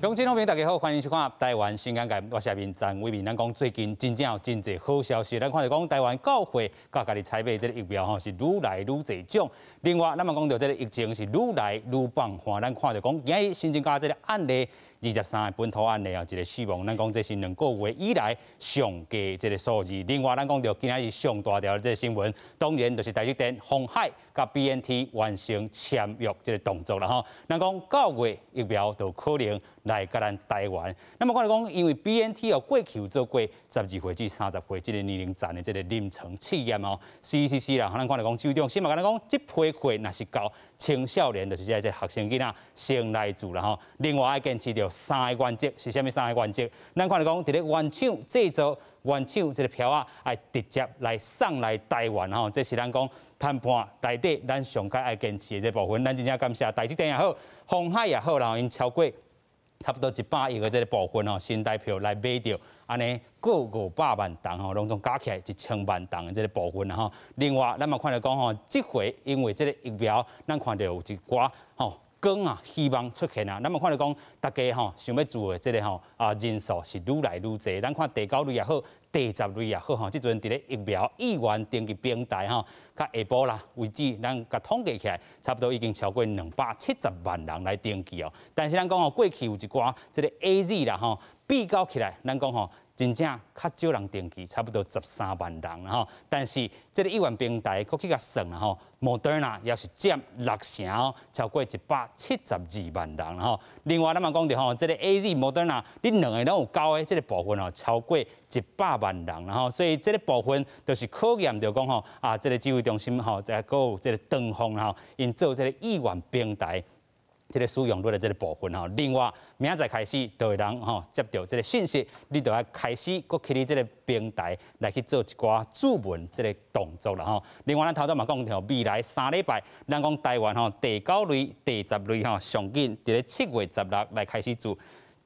鄉親好朋友大家好，歡迎收看《台灣新眼界》，我是阿明詹偉明。咱講最近真正有真濟好消息，咱看著講台灣教會佮家己採買這个疫苗吼是愈來愈濟種。另外，咱嘛講著這个疫情是愈來愈放緩，咱看著講今日新增加這个案例23个本土案例啊，一个死亡，咱講這是2個月以來上低這个數字。另外，咱講著今日上大條的這个新聞，當然就是台積電、鴻海佮 BNT 完成簽約這个動作啦吼。咱講9月疫苗就可能來佮咱台灣。那麼看著講，因為 BNT 哦過去有做過12歲至30歲這个年齡層的這个臨床試驗哦，CCC 啦，咱看著講，指揮中心嘛，共咱講，這批貨若是到青少年，就是這個學生囡仔先來注啦吼。另外愛堅持著三个原則，是啥物三个原則？咱看著講，佇咧原廠製造、原廠這个票仔，愛直接來送來台灣吼，這是咱講談判內底咱上蓋愛堅持的這部分。咱真正感謝台積電也好，鴻海也好，然後𪜶超過差不多100億的這个部分吼，新台票來買著，按呢閣500萬筒吼，攏總加起來1000萬筒的這个部分吼。另外，咱嘛看著講吼，這回因為這个疫苗，咱看著有一寡吼光啊希望出現啊。咱嘛看著講，大家吼想欲注的這个吼啊人數是愈來愈濟。咱看第九類也好，第10類也好吼，這陣佇咧疫苗意願登記平台吼，較下晡啦為止，咱共統計起來，差不多已經超過270萬人來登記哦。但是咱講吼，過去有一寡這个 AZ 啦吼，比較起來，咱講吼，真正較少人登記，差不多13萬人吼。但是這个意願平台閣去共算啦吼，Moderna 也是佔六成哦，超過172萬人吼。另外，咱嘛講著吼，這个 AZ、Moderna，你兩个攏有交的這个部分哦，超過100萬人吼。所以這个部分就是考驗著講吼，啊，這个指揮中心吼，再閣有這个長方吼，𪜶做這个意願平台。這个使用率的這个部分吼，另外明仔載開始就會人吼接著這个信息，你就愛開始閣去你這个平台來去做一寡注文這个動作啦吼。另外，咱頭拄嘛講著，未來3禮拜，咱講台灣吼第九類、第10類吼上緊佇咧7月16來開始注。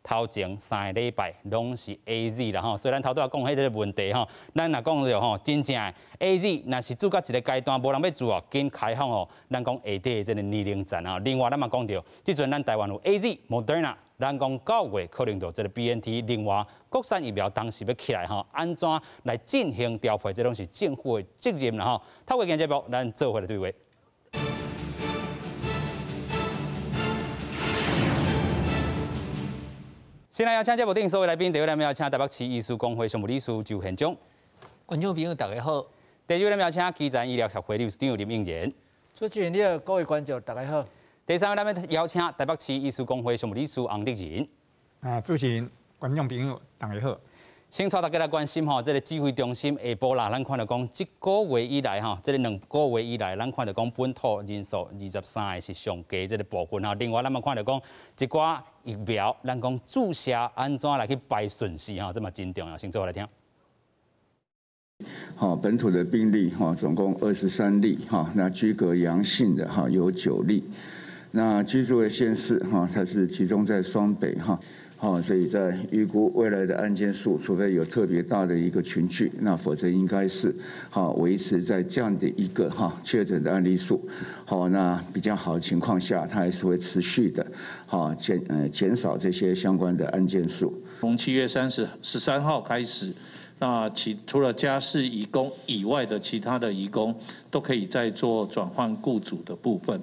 頭前3個禮拜攏是 AZ 啦吼，所以咱頭拄仔講彼个問題吼，咱若講著吼，真正 AZ 若是注到一个階段無人欲注哦，緊開放哦，咱講下底這个年齡層啊。另外，咱嘛講著，這陣咱台灣有 AZ、Moderna，咱講9月可能就這个 BNT，另外國產疫苗當時欲起來吼，按怎來進行調配，這攏是政府的責任啦吼。透過今節目，咱做伙來對話。先來邀請節目頂所有來賓，第一位咱邀請台北市醫師公會常務理事周憲章。觀眾朋友大家好。第二位咱邀請基層醫療協會理事長林應賢。主持人你好，各位觀眾大家好。第三位咱欲邀請台北市醫師公會常務理事洪德仁。啊，主持人、觀眾朋友大家好。先帶大家來關心吼，這个指揮中心下晡啦，咱看著講，這個月以來吼，這个2個月以來，咱看著講本土人數23个是上低這个部分吼。另外，咱嘛看著講一寡疫苗，咱講注射按怎來去排順序吼，這嘛真重要。先做伙來聽。好，本土的病例哈，總共23例哈，那居隔陽性的哈有9例，那居住的縣市哈，它是集中在雙北哈。好，所以在預估未來的案件數，除非有特別大的一個群聚，那否則應該是好維持在這樣的一個哈確診的案例數。好，那比較好的情況下，它還是會持續的，好減少這些相關的案件數。從7月13號開始，那其除了家事移工以外的其他的移工，都可以再做轉換雇主的部分。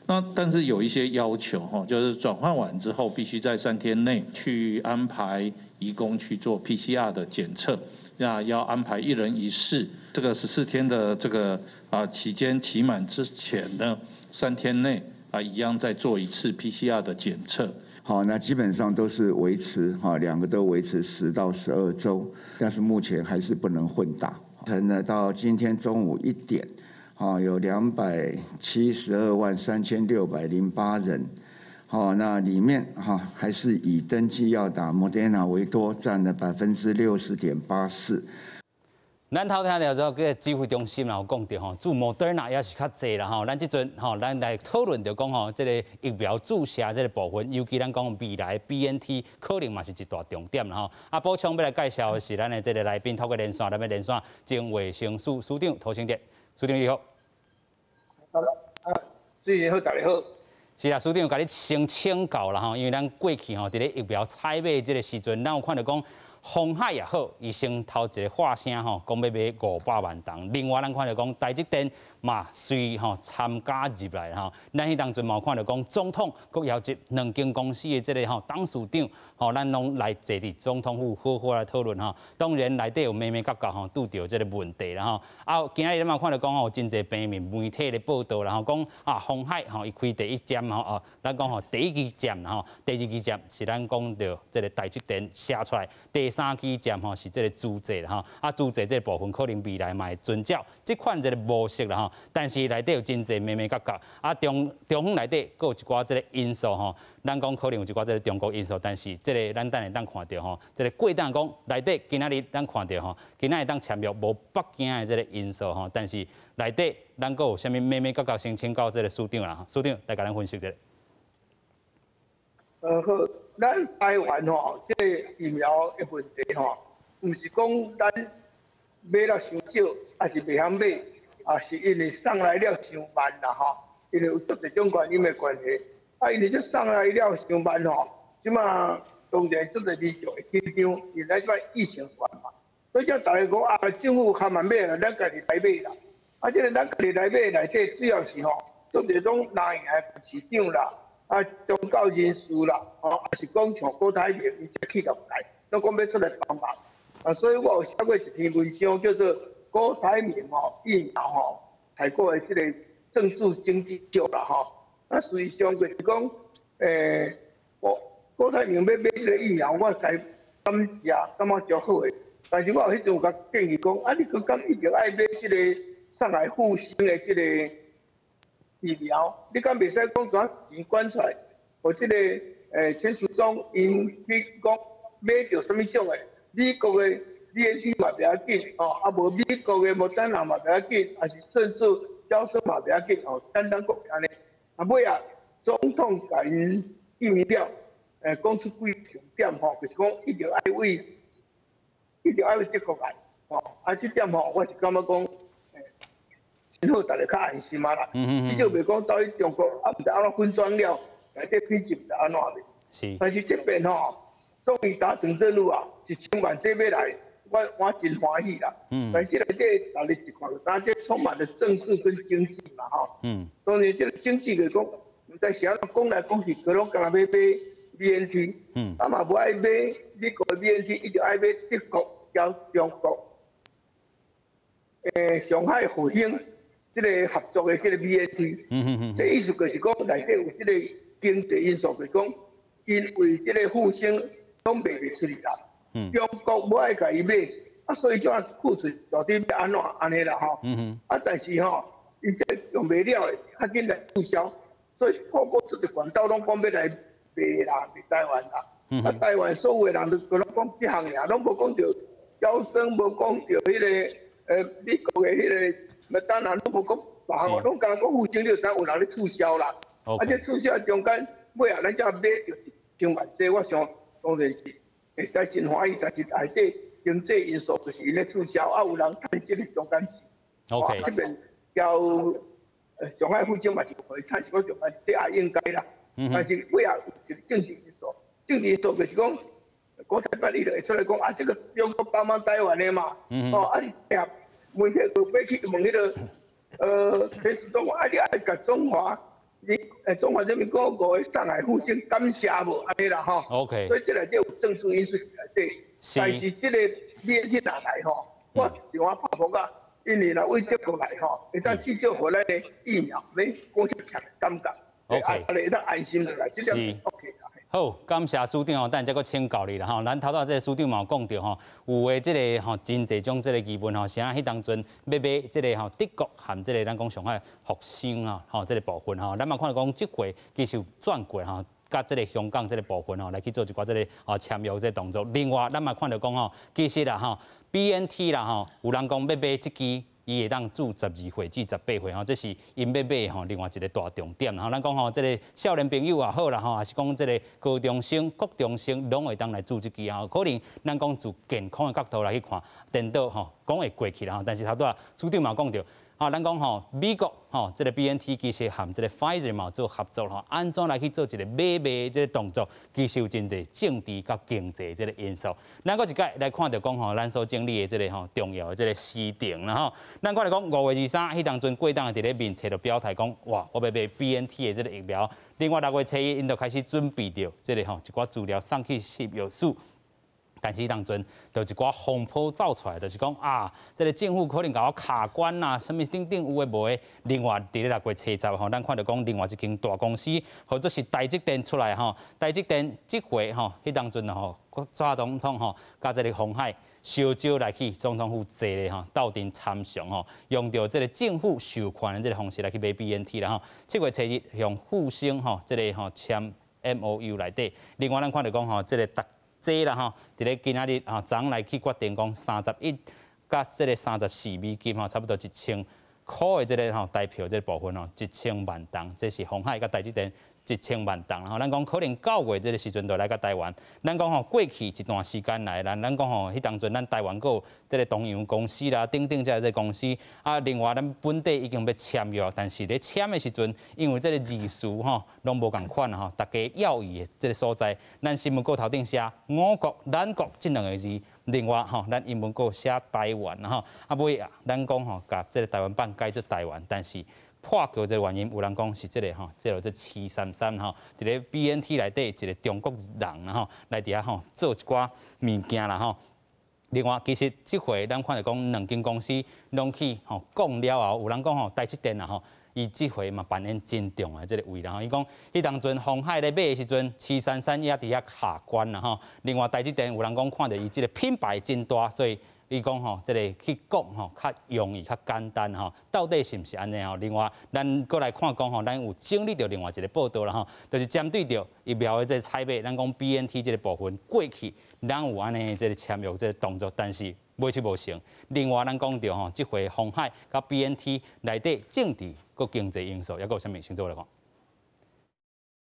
那但是有一些要求哈，就是轉換完之後必須在3天內去安排移工去做 PCR 的檢測，那要安排一人一室。這個14天的這個啊期間期滿之前呢，3天內啊一樣再做一次 PCR 的檢測。好，那基本上都是維持哈，兩個都維持10到12週，但是目前還是不能混打。呢，到今天中午1點。啊，有2,723,608人，好，那裡面哈還是以登記要打莫德納為多，佔了60.84%。咱頭聽著這个指揮中心有講著吼，注莫德納也是較濟啦吼。咱這陣吼，咱來討論著講吼，這个疫苗注射這个部分，尤其咱講未來 BNT 可能嘛是一大重點啦吼。啊，補充欲來介紹的是咱的這个來賓，透過連線，咱欲連線前衛生署署長陶成哲，署長你好。好，啊，主持人好，大家好。是啦，署長共你先請教啦吼，因為咱過去吼，佇咧疫苗採買這个時陣，咱有看著講鴻海也好，伊先頭一个發聲吼，講欲買500萬筒。另外，咱看著講台積電嘛隨吼參加入來吼，咱彼當陣嘛有看著講總統閣邀集兩間公司的這个吼董事長吼，咱攏來坐佇總統府好好來討論吼。當然內底有眉眉角角吼，拄著這个問題啦吼。啊，今仔日咱嘛看著講吼，真濟平面媒體咧報導啦吼，講啊鴻海吼伊開第一針吼哦，咱講吼第一支針吼，第二支針是咱講著這个台積電寫出來，第三支針吼是這个諸濟啦吼，啊諸濟這个部分可能未來嘛會遵照這款這个模式啦吼，但是內底有真濟眉眉角角，啊中中央內底閣有一寡這个因素吼，咱講可能有一寡這个中國因素，但是這个咱等下當看著吼，這个過程講內底今仔日咱看著吼，今仔日當簽約無北京的這个因素吼，但是內底咱閣有啥物眉眉角角，先請教這个署長啦，署長來共咱分析一下。好，咱台灣吼，這个疫苗的問題吼，毋是講咱買了傷少，抑是袂曉買，抑是因為送來了傷慢啦吼，因為有足濟種原因的關係。啊，因為這送來了傷慢吼，這馬當然足濟民眾會緊張，因為咱這擺疫情懸嘛，所以才逐家講啊，政府較慢買啦，咱家己來買啦。啊，這个咱家己來買內底主要是吼，足濟種藍營的市長啦。啊，宗教人士啦，吼，抑是講像郭台銘，伊這企業界，攏講欲出來幫忙。啊，所以我有寫過一篇文章，叫做《郭台銘吼疫苗吼採購的這个政治經濟秀》啦吼。啊，事實上就是講，郭台銘欲買這个疫苗，我才感謝，感覺足好的。但是我有彼陣有共建議講，啊，你閣敢一定愛買這个上海復星的這个疫苗，你敢袂使講將錢捐出來，予這个陳時中𪜶去講買著啥物種的？美國的 BNT 嘛袂要緊，哦，啊無美國的莫德納嘛袂要緊，抑是甚至嬌生嘛袂要緊，哦，簡單講按呢。啊尾仔，總統共𪜶應允了，講出幾重點吼，就是講一定愛為，一定愛為德國來，吼，啊這點吼，我是感覺講，真好，逐家較安心啊啦。至少袂講走去中國，啊毋知按怎分裝了，內底品質毋知按怎咧。但是這邊吼，終於達成任務啊，1000萬劑欲來，我真歡喜啦。但是內底逐日一看，但這充滿了政治跟經濟嘛吼。當然這个經濟就是講，毋知是按怎講來講去，閣攏干焦欲買 BNT。啊嘛無愛買美國的 BNT，一定愛買德國佮中國。上海復興這个合作的這个 BNT。這意思就是講內底有這个經濟因素，就是講因為這个復興攏賣袂出去啦。中國無愛共伊買，啊，所以這庫存到底欲按怎按呢啦吼。啊，但是吼，伊這用袂了的，較緊來促銷，所以透過這個管道攏講欲來賣啦，賣台灣啦。啊，台灣所有的人都攏講這項爾，攏無講著嬌生，無講著彼個美國的彼个，莫德納攏無講別項，攏干焦講復興，你就知有人咧促銷啦。啊，這促銷中間尾仔咱才買著1000萬劑，我想當然是會使真歡喜，但是內底經濟因素就是𪜶咧促銷，啊有人趁這个中間錢。這邊交上海復興嘛是會趁一個中間，這也應該啦。但是尾仔有一個政治因素，政治因素就是講，郭台銘伊就會出來講啊，這个中國幫忙台灣的嘛。哦，啊你媒體就欲去問彼个，陳時中，啊你愛共中華，你中華人民共和國的上海復興感謝無？按呢啦吼。 所以這內底有政治因素佇內底。但是這个 BNT 若來吼，我是我拍噗仔，因為若為德國來吼，會當至少予咱的疫苗免講去搶的感覺。 啊，會當安心落來，這點 OK 啦。好，感謝署長吼，等下再閣請教你啦吼。咱頭拄仔這个署長嘛有講著吼，有的這个吼真濟種這个疑問吼，啥彼當陣欲買這个吼德國和這个咱講上海復興啊吼這个部分吼，咱嘛看著講這回其實有轉過吼。佮這个香港這个部分吼，來去做一寡這个吼簽約這个動作。另外，咱嘛看著講吼，其實啦吼，BNT 啦吼，有人講欲買這支，伊會當注12歲至18歲吼，這是𪜶欲買吼另外一个大重點。吼，咱講吼，這个少年朋友也好啦吼，抑是講這个高中生、國中生，攏會當來注這支吼。可能咱講從健康的角度來去看，顛倒吼講會過去啦吼。但是頭拄仔署長嘛講著。啊，咱講吼，美國吼，這个 BNT 其實和這个 Pfizer 嘛做合作吼，按怎來去做一個買賣這个動作，其實有真濟政治佮經濟這个因素。咱閣一擺來看著講吼，咱所整理的這个吼重要的這个時程啦吼。咱看著講5月23，彼當陣郭董佇咧面冊就表態講，哇，我欲買 BNT 的這个疫苗。另外6月初一，𪜶就開始準備著這个吼一寡資料送去食藥署。但是當陣就一寡風波走出來，就是講啊，這个政府可能共我卡關啊，啥物等等有的無的。另外，佇咧6月初十吼，咱看著講另外一間大公司，號做是台積電出來吼，台積電這回吼，彼當陣吼，蔡總統吼，佮這个鴻海相招來去總統府坐咧吼，鬥陣參詳吼，用著這个政府授權的這个方式來去買 BNT 啦吼。7月初日向復星吼，這个吼簽 MOU 內底。另外，咱看著講吼，這个逐這啦吼，佇咧今仔日吼，昨來去決定講31佮這个34美金吼，差不多1000箍的這个吼台票這个部分吼，1000萬筒，這是鴻海佮台積電1000萬筒。吼，咱講可能9月這个時陣就來到台灣。咱講吼過去一段時間來，咱講吼彼當陣咱台灣閣有這个東洋公司啦等等這个公司，啊，另外咱本地已經欲簽約，但是咧簽的時陣，因為這个字數吼攏無仝款吼，大家要伊的這个所在，咱新聞稿頭頂寫五國、咱國這兩个字，另外吼咱英文稿寫台灣吼，啊尾啊，咱講吼共這个台灣版改做台灣，但是破局這个原因，有人講是這个吼，這个做齊珊珊吼，佇咧 BNT 內底一个中國人吼，來佇遐吼做一寡物件啦吼。另外，其實這回咱看著講兩間公司攏去吼講了後，有人講吼台積電啦吼，伊這回嘛扮演真重要的這个位啦吼。伊講彼當陣鴻海咧買的時陣，齊珊珊也佇遐卡關啦吼。另外台積電有人講看著伊這个品牌真大，所以伊講吼，這个去講吼較容易、較簡單吼，到底是毋是按呢吼？另外，咱閣來看講吼，咱有整理著另外一个報道啦吼，就是針對著疫苗的這个採買，咱講 BNT 這个部分過去，咱有按呢這个簽約這个動作，但是買出無成。另外，咱講著吼，這回鴻海佮 BNT 內底政治閣經濟因素，抑閣有啥物？先做來看。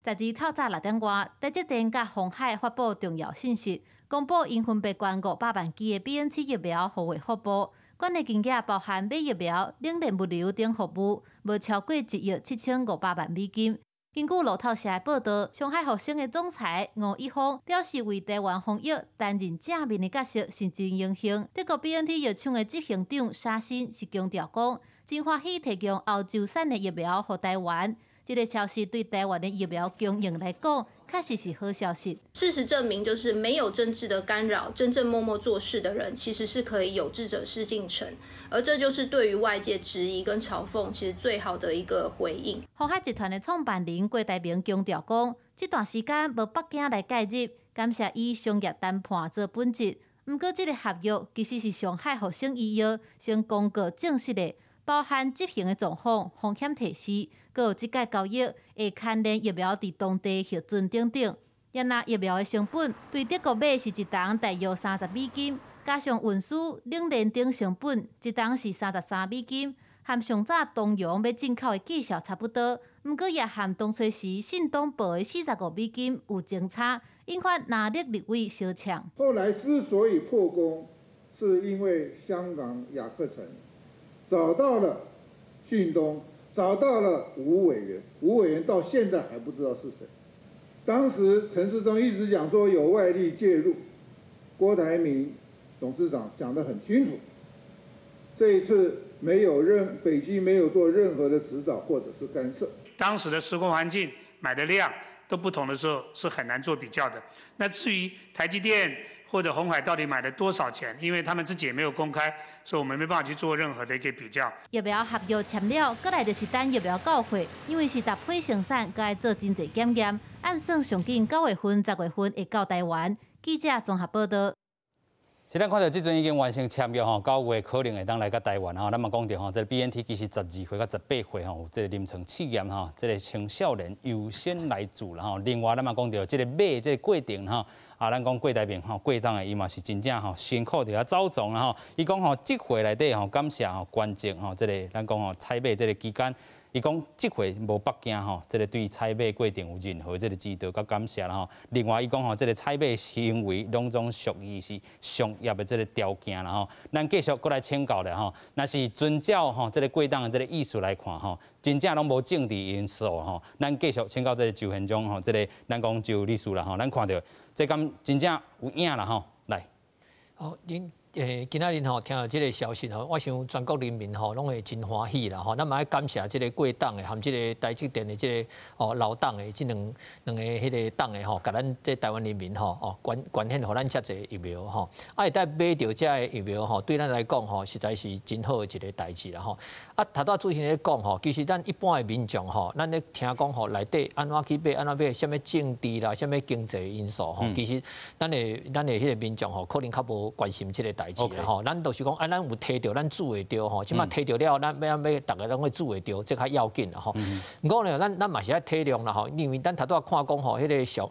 12透早6點外，台積電佮鴻海發布重要信息，公布𪜶分別捐500萬劑的 BNT 疫苗予衛福部，捐的金額包含買疫苗、冷鏈物流等服務，無超過1億7500萬美金。根據路透社的報道，上海復星的總裁吳一峰表示，為台灣防疫擔任正面的角色是真榮幸。德國 BNT 藥廠的執行長沙欣是強調講，真歡喜提供歐洲產的疫苗予台灣。這个消息對台灣的疫苗供應來講，確實是好消息。事實證明，就是沒有政治的干擾，真正默默做事的人，其實是可以有志者事竟成。而這就是對於外界質疑跟嘲諷，其實最好的一個回應。鴻海集團的創辦人郭台銘強調講，這段時間無北京來介入，感謝以商業談判做本質。毋過，這个合約其實是上海復星醫藥先公告證實的，包含執行的狀況、風險提示。閣有這擺交易會牽連疫苗佇當地核准等等。若疫苗的成本對德國買是一筒大約30美金，加上運輸、冷鏈等成本，一筒是33美金，和上早東洋欲進口的價數差不多。毋過也和當初時信東報的45美金有相差，引發藍綠立委相嗆。後來之所以破功，是因為香港亞克城找到了信東。找到了吳委員，吳委員到現在還不知道是誰。當時陳時中一直講說有外力介入，郭台銘董事長講得很清楚，這一次沒有任北京沒有做任何的指導或者是干涉。當時的時空環境、買的量都不同的時候，是很難做比較的。那至於台積電或者鴻海到底買了多少錢，因為他們自己也沒有公開，所以我們沒辦法去做任何的一個比較。疫苗合約簽了，過來就是等疫苗到貨，因為是搭配生產，閣愛做真濟檢驗，按算上緊9月份、10月份會到台灣。記者綜合報道。是咱看著這陣已經完成簽約吼，9月可能會當來到台灣吼。咱嘛講著吼，這個 BNT 其實12歲到18歲吼，有這个臨床試驗吼，這个青少年優先來做啦吼。另外，咱嘛講著這个買這个過程吼，啊，咱講郭台銘吼，郭董的伊嘛是真正吼辛苦佇遐走傱啦吼。伊講吼，這回內底吼，感謝吼捐贈吼，這个咱講吼採買這个期間。伊講這回無北京吼，這个對採買過程有任何這个指導佮感謝啦吼。另外，伊講吼，這个採買行為攏總屬於是商業的這个條件啦吼。咱繼續閣來請教咧吼，若是遵照吼這个過當的這个意思來看吼，真正攏無政治因素吼。咱繼續請教這个周憲章吼，這个咱講周律師啦吼，咱看著這敢真正有影啦吼，來。好，恁今仔日吼聽著這个消息吼，我想全國人民吼攏會真歡喜啦吼。咱嘛愛感謝這个貴黨的含這个台積電的這个哦老黨的這兩个彼个黨的吼，共咱這台灣人民吼哦捐捐獻予咱遮濟疫苗吼。啊，會當買著這个疫苗吼，對咱來講吼，實在是真好的一个代誌啦吼。啊，頭拄仔主持人咧講吼，其實咱一般的民眾吼，咱咧聽講吼內底按怎去買，按怎買，啥物政治啦，啥物經濟因素吼，其實咱的彼个民眾吼，可能較無關心這个代誌啦吼。咱就是講，啊，咱有提著，咱煮會著吼，這擺提著了，咱欲按欲，逐个攏會煮會著，這較要緊啦吼。毋過呢，咱嘛是愛體諒啦吼，因為咱頭拄仔看講吼，彼个上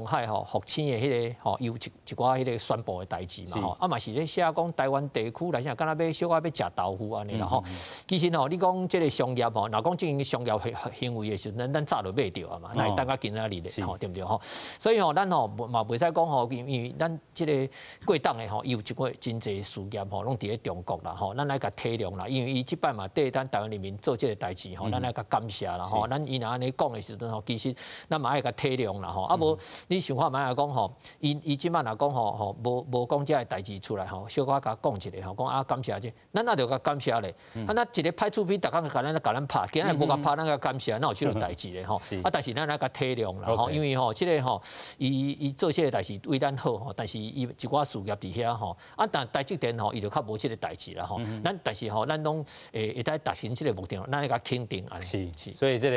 海吼復星的彼个吼，有一寡彼个宣布的代誌嘛吼，啊嘛是咧寫講台灣地區來啥，敢若欲小可欲食豆腐按呢啦吼。其實吼，你講這个商業吼，若講進行商業行為的時陣，咱早就買著啊嘛，哪會等到今仔日咧吼，對毋對吼？所以吼，咱吼嘛袂使講吼，因為咱這个過當的吼，伊有一個真濟事業吼，攏佇咧中國啦吼，咱愛共體諒啦，因為伊這擺嘛綴咱台灣人民做這个代誌吼，咱愛共感謝啦吼。咱伊若按呢講的時陣吼，其實咱嘛愛共體諒啦吼。啊無你想看覓啊講吼，伊這擺若講吼吼，無講這个代誌出來吼，小可共講一下吼，講啊感謝這，咱也著共感謝咧。啊，咱一个歹厝邊，逐工共咱拍，今仔日無共拍，咱共感謝，哪有這種代誌咧吼？啊，但是咱愛共體諒啦吼，因為吼，這个吼，伊做這个代誌為咱好吼，但是伊一寡事業佇遐吼，啊，但台積電吼，伊就較無這个代誌啦吼。咱但是吼，咱攏會當達成這个目的，咱愛共肯定按呢。是，所以這个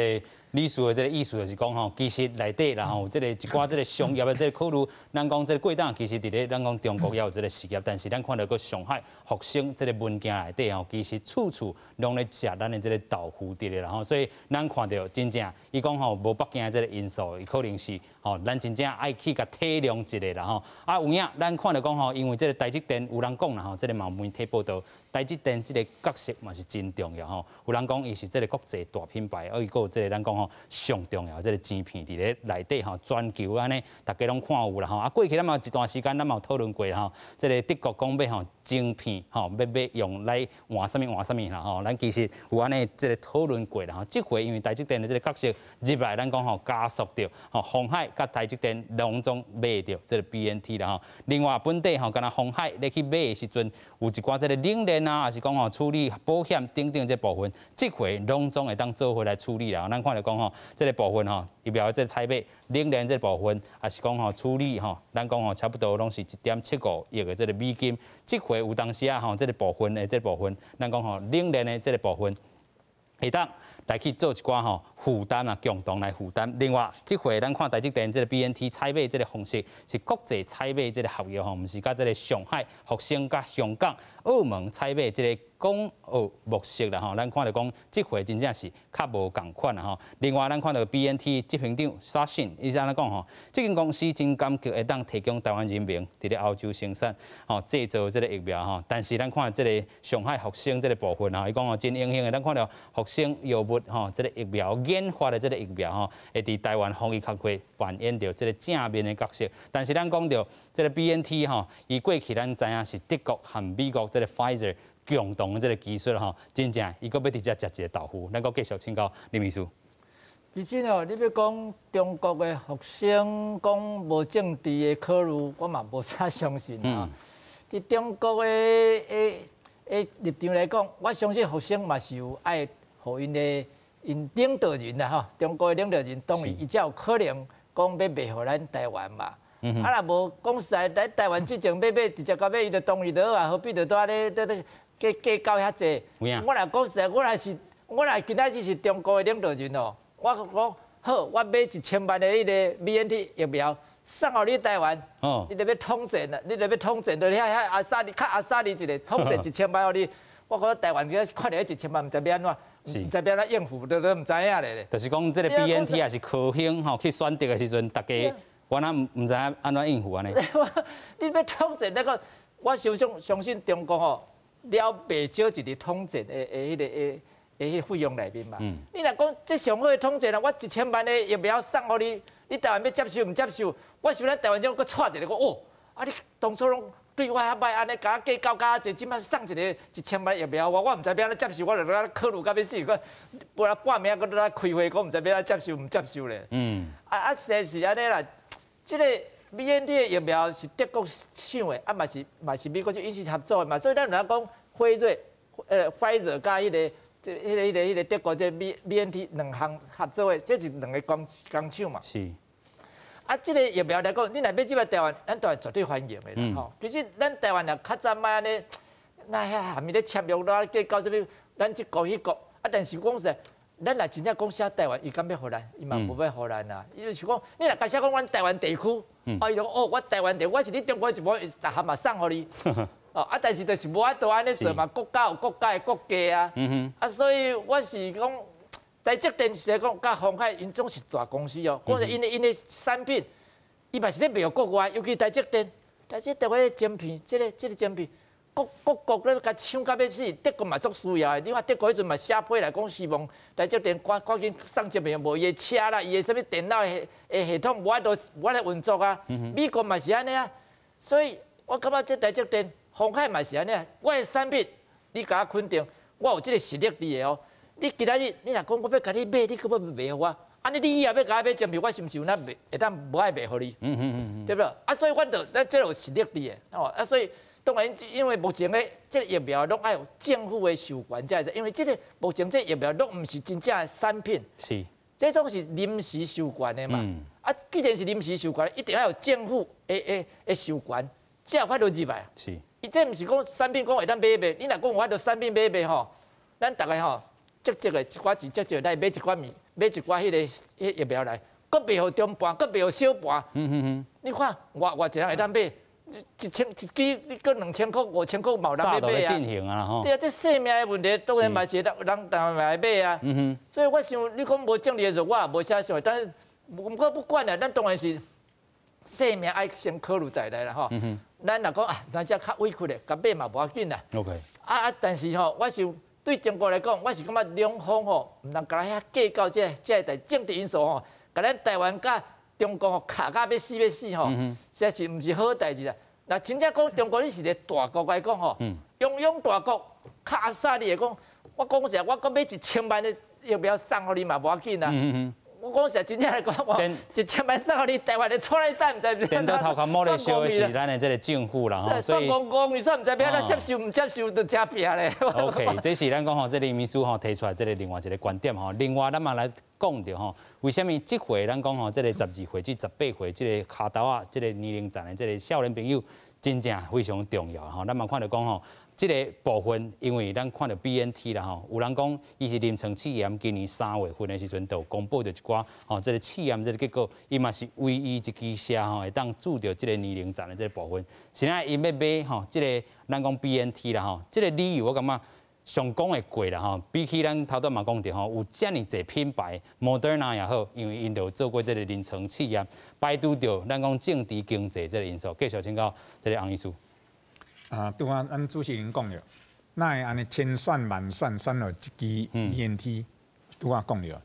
律師的這个意思就是講吼，其實內底啦吼，這个一寡這个商業的這个考慮，咱講這个過當其實佇咧咱講中國也有這个事業，但是咱看著閣上海復星這个文件內底吼，其實處處攏咧食咱的這个豆腐佇咧啦吼，所以咱看著真正伊講吼，無北京的這个因素，伊可能是吼，咱真正愛去共體諒一下啦吼。啊，有影咱看著講吼，因為這个台積電有人講啦吼，這个嘛有媒體報導，台積電這个角色嘛是真重要吼。有人講伊是這个國際大品牌，啊伊閣有這个咱講吼上重要這个晶片佇咧內底吼，全球按呢，逐家攏看有啦吼。啊，過去咱嘛有一段時間，咱嘛有討論過吼，這个德國講欲吼晶片吼，欲用來換啥物換啥物啦吼。咱其實有按呢這个討論過啦吼。這回因為台積電的這个角色入來，咱講吼加速著吼鴻海佮台積電攏總買著這个 BNT 啦吼。另外本地吼，敢若鴻海咧去買的時陣，有一寡這个冷鏈啊，抑是講吼處理保險等等這部分，這回攏總會當做伙來處理啦。咱看著講吼，這个部分吼，疫苗這个採買冷鏈這个部分，抑是講吼處理吼，咱講吼差不多攏是1.75億的這个美金。這回有當時啊吼，這个部分的這个部分，咱講吼冷鏈的這个部分，會當來去做一寡吼負擔啊，共同來負擔。另外，這回咱看台積電這个 BNT 採買這个方式是國際採買這个合約吼，毋是佮這个上海復星佮香港、澳門採買這个港澳模式啦吼。咱看著講，這回真正是較無仝款啦吼。另外，咱看著 BNT 執行長沙信伊是按呢講吼，這間公司真感激會當提供台灣人民佇咧歐洲生產吼製造這个疫苗吼。但是咱看這个上海復星這个部分吼，伊講吼真榮幸的，咱看著復星藥物吼，這个疫苗研發的這个疫苗吼，會佇台灣防疫工課扮演著這个正面的角色。但是咱講著這个 BNT 吼，伊過去咱知影是德國和美國這个 Pfizer 共同的這个技術吼，真正伊閣欲佇遮食一个豆腐。咱閣繼續請教林秘書。其實哦，你欲講中國的復星講無政治的考慮，我嘛無啥相信啊。佇中國的立場來講，我相信復星嘛是有愛予𪜶的𪜶領導人啦吼，中國的領導人同意，伊才有可能講欲賣予咱台灣嘛。啊，若無講實在，來台灣之前欲買直接共買，伊就同意就好啊，何必就拄仔咧咧咧計較遐濟？我若講實在，我若今仔日是中國的領導人哦，我講好，我買1000萬的彼个 BNT 疫苗送予你台灣，你著欲統戰啦，你著欲統戰，就遐遐阿薩里，較阿薩里一个統戰一千萬予你，我覺得台灣這看著彼一千萬，毋知欲按怎，毋知欲按怎應付，都毋知影咧。就是講，這个 BNT 也是科興吼去選擇的時陣，逐家我哪毋知影按怎應付按呢？你欲統戰那個，我相信中國吼了袂少一個統戰的彼个的的彼費用內面嘛。你若講這上好的統計啦，我1000萬的疫苗送予你，你台灣欲接受毋接受？我想咱台灣這種閣掣一个講哦，啊你當初攏對我遐歹，按呢共我計較較濟，這擺送一个1000萬疫苗，我毋知欲按怎接受，我就咧考慮到欲死，閣無啦半暝閣咧開會，講毋知欲按怎接受毋接受咧。實在是按呢啦，這个 BNT 的疫苗是德國廠的，啊嘛是美國就一起合作的嘛，所以咱有講輝瑞、輝瑞佮彼个、這、彼個、彼個、彼個德國這 BNT 兩項合作的，這是兩个工廠嘛。啊，這个疫苗來講，你若欲入來台灣，咱台灣絕對歡迎的啦吼。其實咱台灣若較早莫按呢，那遐含伊咧簽約啦，計較啥物，咱這國彼國，啊，但是講實在，咱若真正講寫台灣，伊敢欲予咱？伊嘛無欲予咱啊。伊就是講，你若共寫講阮台灣地區，哦，伊就講哦，我台灣地，我是你中國一部分，逐項嘛送予你。哦，啊，但是就是無法度按呢做嘛，國家有國家的國界啊。啊，所以我是講，台積電是來講，佮鴻海𪜶總是大公司哦。講𪜶的產品，伊嘛是咧賣予國外，尤其台積電，台積電彼个晶片，這个晶片，各各國咧共搶甲欲死，德國嘛足需要的。你看德國彼陣嘛寫批來講，希望台積電趕緊送晶片，無伊的車啦，伊的啥物電腦的系統無法度無法度運作啊。美國嘛是按呢啊，所以我感覺這台積電、鴻海嘛是按呢啊。我的產品，你共我肯定，我有這个實力佇的哦。你今仔日你若講我欲共你買，你閣欲賣予我？按呢你以後欲共我買晶片，我是毋是有哪賣會當無愛賣予你？對無？啊，所以阮就咱這有實力佇的，吼啊，所以當然因為目前的這个疫苗攏愛有政府的授權才會使，因為這个目前這个疫苗攏毋是真正的產品，這攏是臨時授權的嘛。啊，既然是臨時授權，一定要有政府的授權，才有法度入來。伊這毋是講產品講會當買賣，你若講有法度產品買賣吼，咱逐个吼。積積的一寡錢，積積來買一寡物，買一寡彼个彼疫苗來，閣賣予中盤，閣賣予小盤。你看，偌偌濟人會當買，1000一支，你閣2000箍、5000箍，嘛有人欲買啊。對啊，這性命的問題，當然嘛是人人嘛會買啊。所以我想，你講無政治的時候，我也無啥想，但是毋過不管啦，咱當然是性命愛先考慮在內啦吼。咱若講啊，咱這較委屈咧，共買嘛無要緊啦。 啊，但是吼，我想。對中國來講，我是感覺兩方吼，毋通共咱遐計較這個政治因素吼，共咱台灣佮中國吼卡甲欲死欲死吼，實在是毋是好代誌啦。若真正講中國，你是一個大國來講吼，泱泱大國，較阿薩你會講，我講實，我閣買1000萬的疫苗送予你嘛無要緊啦。我講實，真正來講，我1000萬送予你，台灣的出來等，毋知。顛倒頭殼摸咧燒的是咱的這个政府啦吼，所以。算戇戇，伊煞毋知欲按怎接受，毋接受就誠拚咧。 OK，這是咱講吼，這个林秘書吼提出來這个另外一个觀點吼。另外，咱嘛來講著吼，為啥物這回咱講吼，這个12歲至18歲這个跤頭仔，這个年齡層的這个少年朋友，真正非常重要吼。咱嘛看著講吼。這个部分，因為咱看著 BNT 啦吼，有人講伊是臨床試驗，今年3月份的時陣就有公布著一寡吼，這个試驗這个結果，伊嘛是唯一一支射吼會當注著這个年齡層的這个部分。現在𪜶欲買吼，這个咱講 BNT 啦吼，這个理由我感覺上講會過啦吼。比起咱頭拄嘛講著吼，有遮爾濟品牌，Moderna 也好，因為𪜶就有做過這个臨床試驗，排除著咱講政治經濟這个因素。繼續請教這个洪醫師。啊，拄仔咱主持人講著，哪會按呢千選萬選選落一支 BNT？拄仔講著，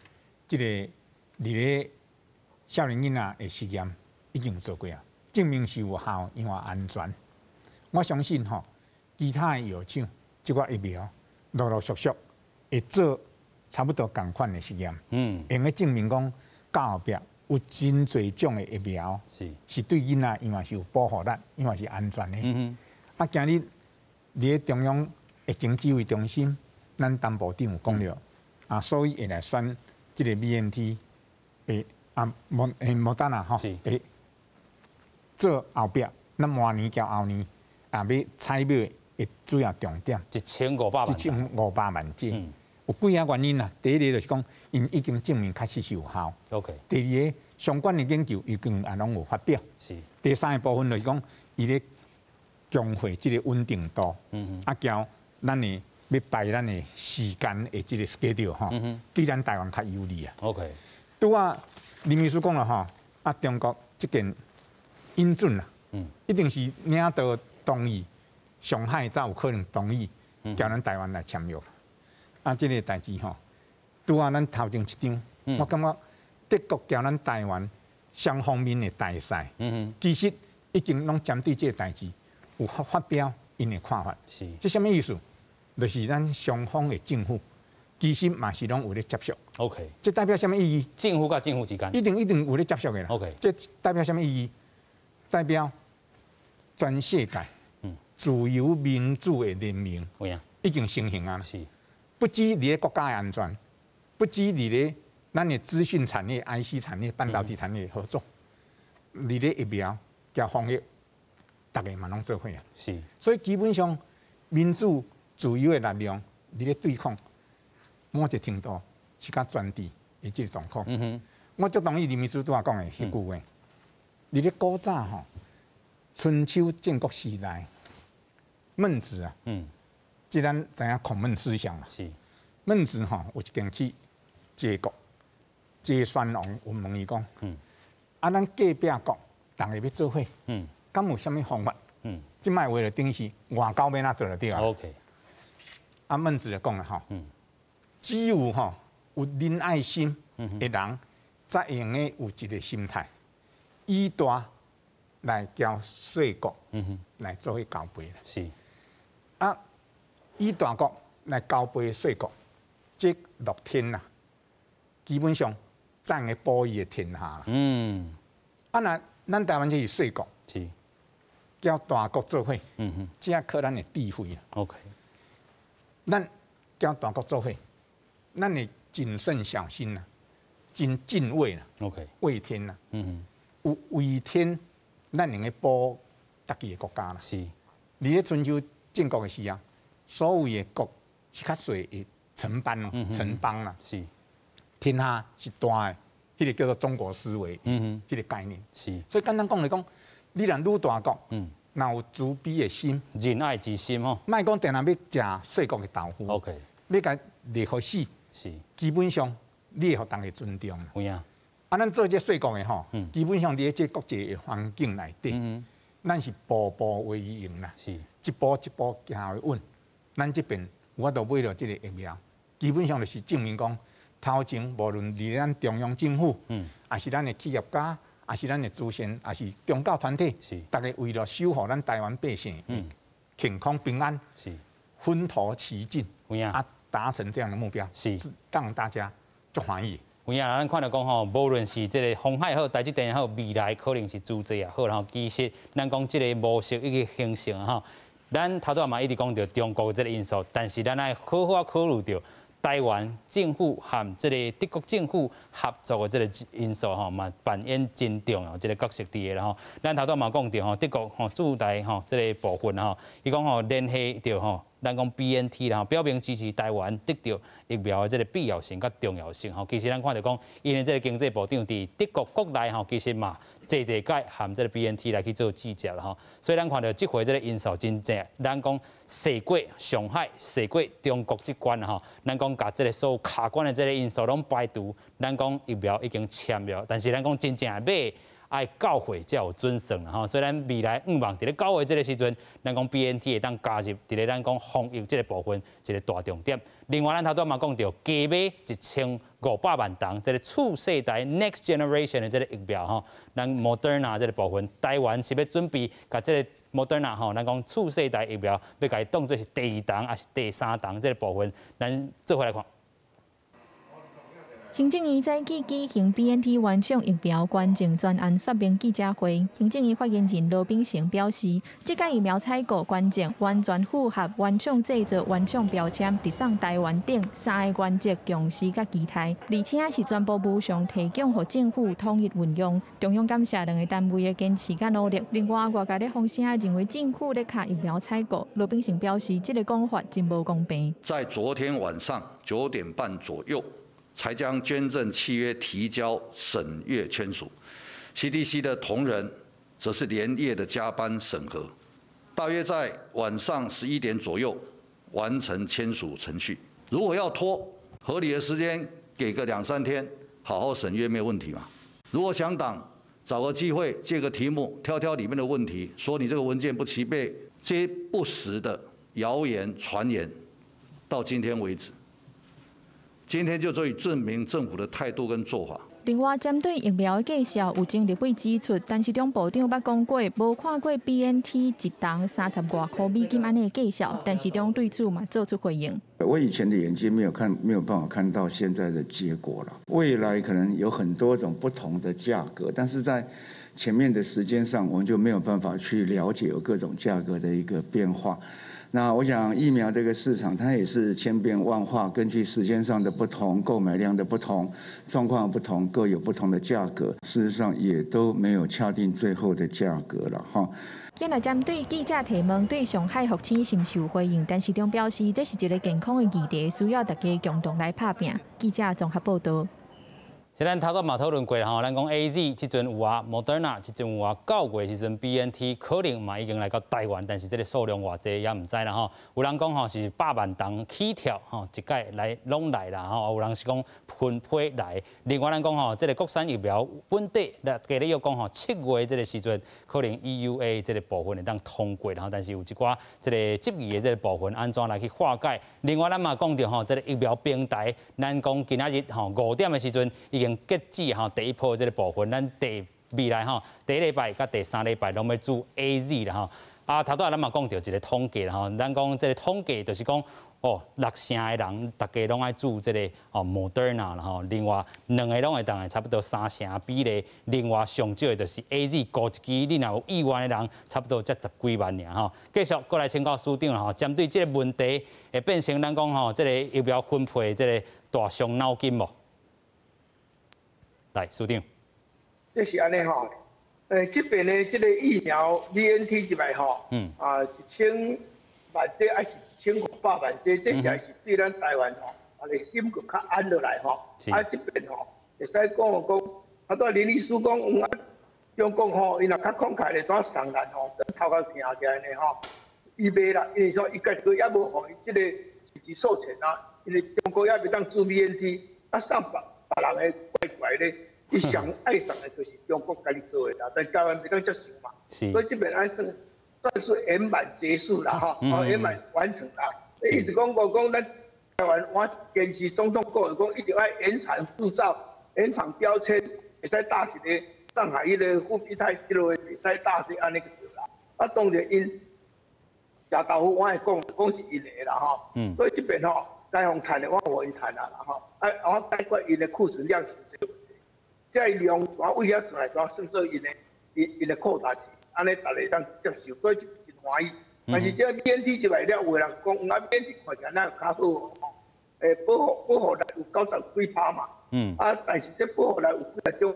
這个佇咧少年囡仔的實驗已經有做過啊，證明是有效，又安全。我相信吼，其他的藥廠這寡疫苗陸陸續續會做差不多仝款的實驗，會用證明講到後壁有真濟種的疫苗是對囡仔伊嘛是有保護力，伊嘛是安全的。啊，今日佇咧中央疫情指揮中心，咱陳部長有講著，啊，所以會來選這个 BNT 的啊，莫德納吼，會做後壁，咱明年交後年啊，欲採買的主要重點。1500萬。 1500萬劑。有幾仔原因啦，第一个就是講，𪜶已經證明確實是有效。 第二个，相關的研究已經也攏有發表。第三个部分就是講，伊咧強化這个穩定度，啊，交咱的欲排咱的時間的這个 schedule 吼，對咱台灣較有利啊。 拄仔林秘書講啦吼，啊，中國這件引進啦，一定是領導同意，上海才有可能同意，叫咱台灣來簽約。啊，這个代誌吼，拄仔咱頭前一張，我感覺德國交咱台灣雙方面的大使，其實已經攏針對這个代誌有發表𪜶的看法。這啥物意思？就是咱雙方的政府其實嘛是攏有咧接觸。 這代表啥物意義？政府佮政府之間一定一定有咧接觸的啦。 這代表啥物意義？代表全世界自由民主的聯盟已經成型啊！不止佇咧國家的安全，不止佇咧咱的資訊產業、IC 產業、半導體產業合作，佇咧疫苗佮防疫，逐家嘛攏做伙啊！所以基本上民主自由的力量佇咧對抗某一個程度是較專制的這個狀況。我足同意林秘書拄仔講的彼句話，佇咧古早吼，春秋戰國時代，孟子啊，這咱知影孔孟思想啦。孟子吼有一間去齊國，齊宣王有問伊講，啊，咱隔壁國逐家欲做伙，敢有啥物方法？這擺話就等於是外交欲按怎做就對啊。 啊，孟子就講啦吼，只有吼有仁愛心的人，才會用得有一個心態，以大來交細國，來做去交陪啦。啊，以大國來交陪細國，這樂天啦，基本上才會保伊的天下啦。啊，若咱台灣這是細國，交大國做伙，這靠咱的智慧啦。 咱交大國做伙，咱會謹慎小心啦，真敬畏啦。 畏天啦。有畏天，咱能夠保家己的國家啦。佇咧春秋戰國的時候，所謂的國是較細的城邦咯，城邦啦。天下是大的，彼个叫做中國思維，彼个概念。所以簡單講來講，你若愈大國，若有慈悲的心，仁愛之心吼，莫講定定欲食細國的豆腐。 欲共掠予死。基本上你會予大家尊重。有影。啊，咱做這細國的吼，基本上佇咧這國際的環境內底，咱是步步為營啦，一步一步行會穩。咱這邊有法度買著這个疫苗，基本上就是證明講，頭前無論佇咱中央政府，抑是咱的企業家，抑是咱的慈善，抑是宗教團體，逐家為了守護咱台灣百姓健康平安，分頭齊進，啊，達成這樣的目標，讓大家足歡喜。有影，咱看著講吼，無論是這个鴻海好，台積電好，未來可能是諸濟也好，然後其實咱講這个模式已經形成吼。咱頭拄仔嘛一直講著中國這个因素，但是咱愛好好考慮著台灣政府和這个德國政府合作的這个因素吼，嘛扮演真重要這个角色佇个啦吼。咱頭拄仔嘛講著吼，德國吼駐台吼這个部分吼，伊講吼聯繫著吼，咱講 BNT 啦，表明支持台灣得著疫苗的這个必要性佮重要性吼。其實咱看著講，𪜶的這个經濟部長佇德國國內吼，其實嘛濟濟擺和這个 BNT 來去做接觸啦吼。所以咱看著這回這个因素真正，咱講踅過上海、踅過中國這關吼，咱講共這个所有卡關的這个因素攏排除，咱講疫苗已經簽了，但是咱講真正買愛到貨才有準算啦吼，所以咱未來向望佇咧九月這个時陣，咱講 BNT 會當加入佇咧咱講防疫這个部分一个大重點。另外，咱頭拄仔嘛講著加買1500萬筒這个次世代 Next Generation 的這个疫苗吼，咱 Moderna 這个部分，台灣是欲準備共這个 Moderna 吼，咱講次世代疫苗欲共伊當做是第二筒抑是第三筒這个部分，咱做伙來看。行政院早起舉行 BNT 原廠疫苗捐贈專案說明記者會，行政院發言人羅秉成表示，這擺疫苗採購捐贈完全符合原廠製造、原廠標籤，直送台灣等三个原則共識佮期待，而且是全部無償提供予政府統一運用。中央感謝兩个單位的堅持佮努力。另外，外界咧風聲認為政府咧卡疫苗採購，羅秉成表示，這个講法真無公平。在昨天晚上9點半左右，才將捐贈契約提交審閱簽署，CDC 的同仁則是連夜的加班審核，大約在晚上11點左右完成簽署程序。如果要拖，合理的時間給個2、3天，好好審閱沒有問題嘛。如果想擋，找個機會借個題目，挑挑裡面的問題，說你這個文件不齊備，這些不實的謠言傳言，到今天為止，今天就足以證明政府的態度跟做法。另外，針對疫苗的價數有前立委指出，陳時中部長捌講過，無看過 BNT 一筒30外箍美金按呢的價數，陳時中對此嘛做出回應。我以前的眼睛沒有看，沒有辦法看到現在的結果了。未來可能有很多種不同的價格，但是在前面的時間上，我們就沒有辦法去了解有各種價格的一個變化。那我想疫苗這個市場，它也是千變萬化，根據時間上的不同、購買量的不同、狀況不同，各有不同的價格。事實上，也都沒有敲定最後的價格了哈。今日針對記者提問，對上海復星是毋是有回應，陳時中表示，這是一個健康的議題，需要大家共同來拍拚。記者綜合報道。是咱頭拄嘛討論過吼，咱講 AZ 這陣有啊，Moderna 這陣有啊，9月時陣 BNT 可能嘛已經來到台灣，但是這個數量偌濟也毋知啦吼。有人講吼是100萬筒起跳吼，一擺來攏來啦吼，有人是講分批來。另外咱講吼，這個國產疫苗本地，來加咧又講吼，7月這個時陣可能 EUA 這個部分會當通過，吼，但是有一寡這個質疑的這個部分，按怎來去化解？另外咱嘛講著吼，這個疫苗平台，咱講今仔日吼5點的時陣已經截止吼第一波這個部分，咱第未來吼第一禮拜佮第三禮拜攏欲注 AZ 啦吼。啊，頭拄仔咱嘛講著一個統計啦吼，咱講這個統計就是講哦，6成的人逐家攏愛注這個哦 Moderna 啦吼，另外兩個攏會當差不多3成比例，另外上少的就是 AZ 孤一支，你若有意願的人，差不多才10幾萬爾吼。繼續過來請教署長吼，針對這個問題會變成咱講吼，這個疫苗分配這個大傷腦筋無？來，署長。這是按呢吼，這邊的這個疫苗 BNT 這擺吼，啊1000萬劑還是1500萬劑，這是還是對咱台灣吼，啊個心閣較安落來吼。啊，這邊吼會使講講，啊，拄林醫師講，啊，中國吼，伊若較慷慨咧，怎送咱吼，等頭殼疼起來呢吼，伊袂啦，因為說伊家己猶無予伊這個自己授權啊，因為中國猶袂當注 BNT，啊送別別人的怪怪咧。伊上愛送的就是中國家己做的啦，但台灣袂當接受嘛，所以這邊愛算算是圓滿結束啦，吼，哦圓滿完成啦。意思講講咱台灣，我堅持總統講的講，一定愛延長製造、延長標籤，會使打一个上海彼个復必泰這個會使打是按呢就對啦。啊，當然𪜶食豆腐，我會講講是𪜶的啦，吼。所以這邊吼，該予趁的我予𪜶趁啊啦，吼。啊，我解決𪜶的庫存量是這個問題。這個量從位遐出來，怎算做𪜶的𪜶的擴大錢，按呢逐个當接受，所以真歡喜。但是這 BNT 入來了，有人講，啊 BNT 看起來哪有較好吼？保護力有90幾%嘛。啊，但是這保護力有幾種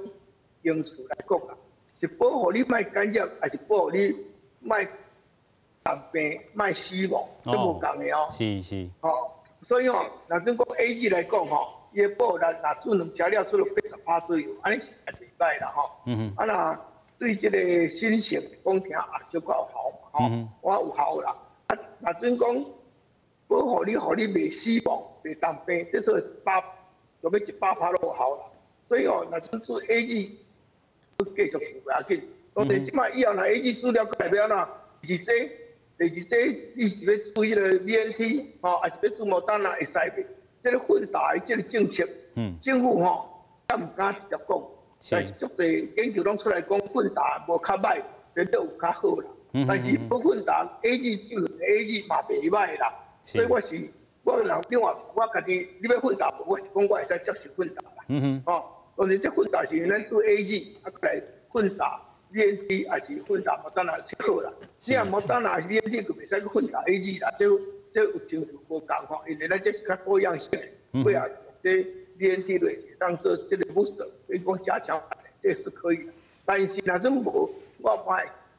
因素來講啦，是保護你莫感染，還是保護你莫重病、莫死亡，這無仝的哦。是是。吼，所以吼，若陣講 AZ 來講吼，伊的保護力若注兩劑了，出了80%左右，按呢是袂䆀啦吼。啊，若對這個新型講聽也小可有效嘛吼，我有效啦。啊，若陣講保護你，予你袂死亡、袂重病，這算100，就欲100%攏有效啦。所以吼，若陣注 AZ，繼續做袂要緊。當然，這擺以後若 AZ 注了，閣來欲按怎？是這，第二這，你是欲注彼个 BNT 吼，還是欲注莫丹納會使袂？這个混打的這個政策，政府吼，也毋敢直接講，但是足濟研究攏出來講混打無較䆀，變做有較好啦。但是無混打 AZ 就 AZ 嘛袂䆀啦。所以我是我人另外我家己，你欲混打無？我是講我會使接受混打啦。吼，當然這混打是咱注 AZ 啊，閣來混打 BNT，還是混打莫丹納是好啦。你若莫丹納 BNT 就袂使去混打 AZ 啦，這有情緒無仝吼，因為咱這是較多樣性的，過後這 BNT 落當做這個 booster，比如講加強版的，這是可以的。但是若陣無，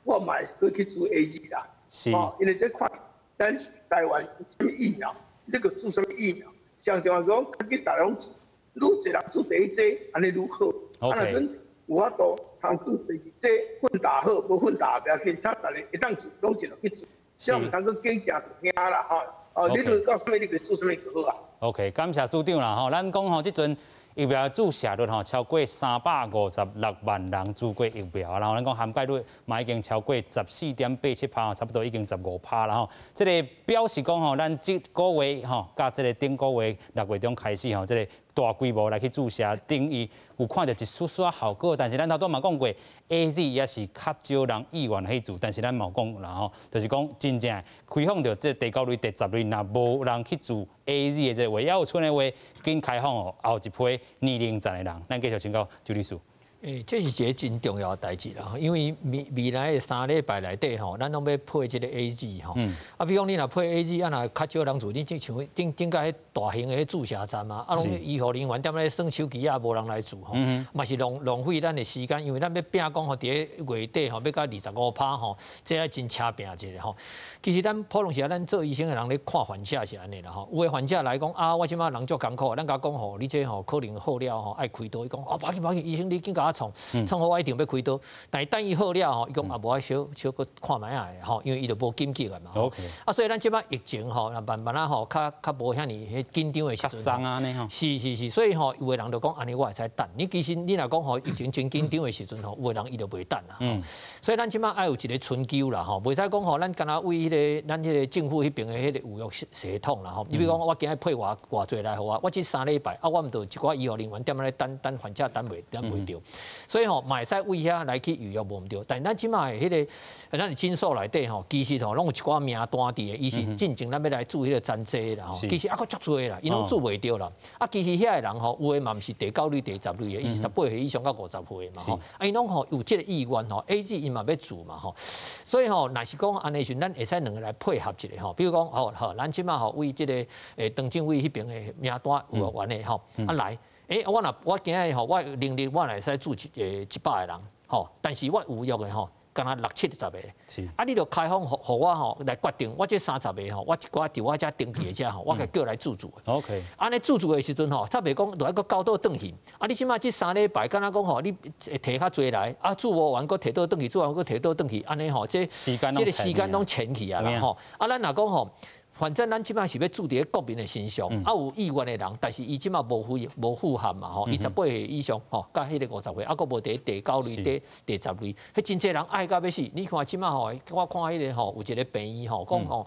我嘛會去注 AZ 啦。哦，因為這看咱台灣有啥物疫苗，這個注啥物疫苗，上重要講，去逐家攏注，愈濟人注第一劑，按呢愈好。啊，若陣有法度通注第二劑混打好，無混打袂要緊，請逐家會當注，攏盡量去注。這毋通閣加食就驚啦吼。哦，你就到啥物你就注啥物就好啊。 OK，感謝署長啦吼。咱講吼，這陣疫苗注射率吼超過356萬人注過疫苗，然後咱講涵蓋率嘛已經超過14.87%，差不多已經15%啦吼。這個表示講吼，咱這個月吼，佮這個頂個月6月中開始吼，這個大規模來去注射，等於有看著一絲絲效果。但是咱頭拄嘛講過，AZ 也是較少人意願去注，但是咱嘛有講啦吼，就是講真正開放著這第九類、第十類，若無人去注 AZ 的這個話，猶有賰的話，緊開放予後一批年齡層的人。咱繼續請教周律師。欸，這是一个真重要的代誌啦，因為未未來的3禮拜內底吼，咱攏欲配這個 AZ 吼。啊，比如講你若配 AZ，啊若較少人注，你這像頂頂個彼大型的彼注射站啊，啊攏醫護人員踮咧耍手機啊，無人來注吼，嘛是浪浪費咱的時間，因為咱欲拼講吼，佇咧月底吼，欲到25%吼，這愛真車拼一下吼。其實咱普通時啊，咱做醫生的人咧看患者是按呢啦吼，有的患者來講啊，我這擺人足艱苦，咱共伊講吼，你這吼可能好了吼，愛開刀，伊講啊，無要緊無要緊，醫生你緊共我創，創好我一定欲開刀。但是等伊好了吼，伊講啊，無愛小小閣看覓仔吼，因為伊就無緊急的嘛。啊，所以咱這擺疫情吼，慢慢仔吼，較較無遐爾彼緊張的時陣。是是是，所以吼，有的人就講按呢，我會使等。你其實你若講吼，疫情真緊張的時陣吼，有的人伊就袂等啦。所以咱這擺愛有一個春秋啦吼，袂使講吼，咱敢若為彼個咱彼個政府彼邊的彼個預約系統啦吼。你比如講，我今日配偌偌濟來予我，我這3禮拜啊，我毋著一寡醫護人員踮咧等等患者等袂等袂著。所以吼，嘛會使為遐來去預約無毋對。但咱這擺的彼個，咱的診所內底吼，其實吼攏有一寡名單佇的，伊是進前咱欲來注彼個針劑啦吼。其實猶閣足濟啦，𪜶攏注袂著啦。啊，其實遐个人吼，有的嘛毋是第九類、第十類的，伊是18歲以上到50歲嘛吼。啊，𪜶攏吼有這個意願吼，AZ 伊嘛欲注嘛吼。所以吼，若是講按呢時陣，咱會使兩个來配合一下吼。比如講吼，好，咱這擺吼為這個張政委彼邊的名單預約完的吼，啊來，欸，我若我今日吼，我能力我會使注100個人吼，但是我預約的吼，敢若六七十個。啊，你著開放予予我吼來決定，我這30個吼，我一寡佇我遮登記的遮吼，我共叫來注注。按呢注注的時陣吼，才袂講著愛閣交倒轉去。啊，你這擺這3禮拜敢若講吼，你會提較濟來，啊注無完閣提倒轉去，注完閣提倒轉去，按呢吼，這這個時間攏前去啊啦吼。啊，咱若講吼。反正咱這擺是欲注佇咧國民的身上，啊有意願的人，但是伊這擺無符無符合嘛吼，伊18歲以上吼，佮彼個50歲，啊閣無佇第九類、第十類，彼真濟人愛到欲死。你看這擺吼，我看彼個吼有一個病院吼，講吼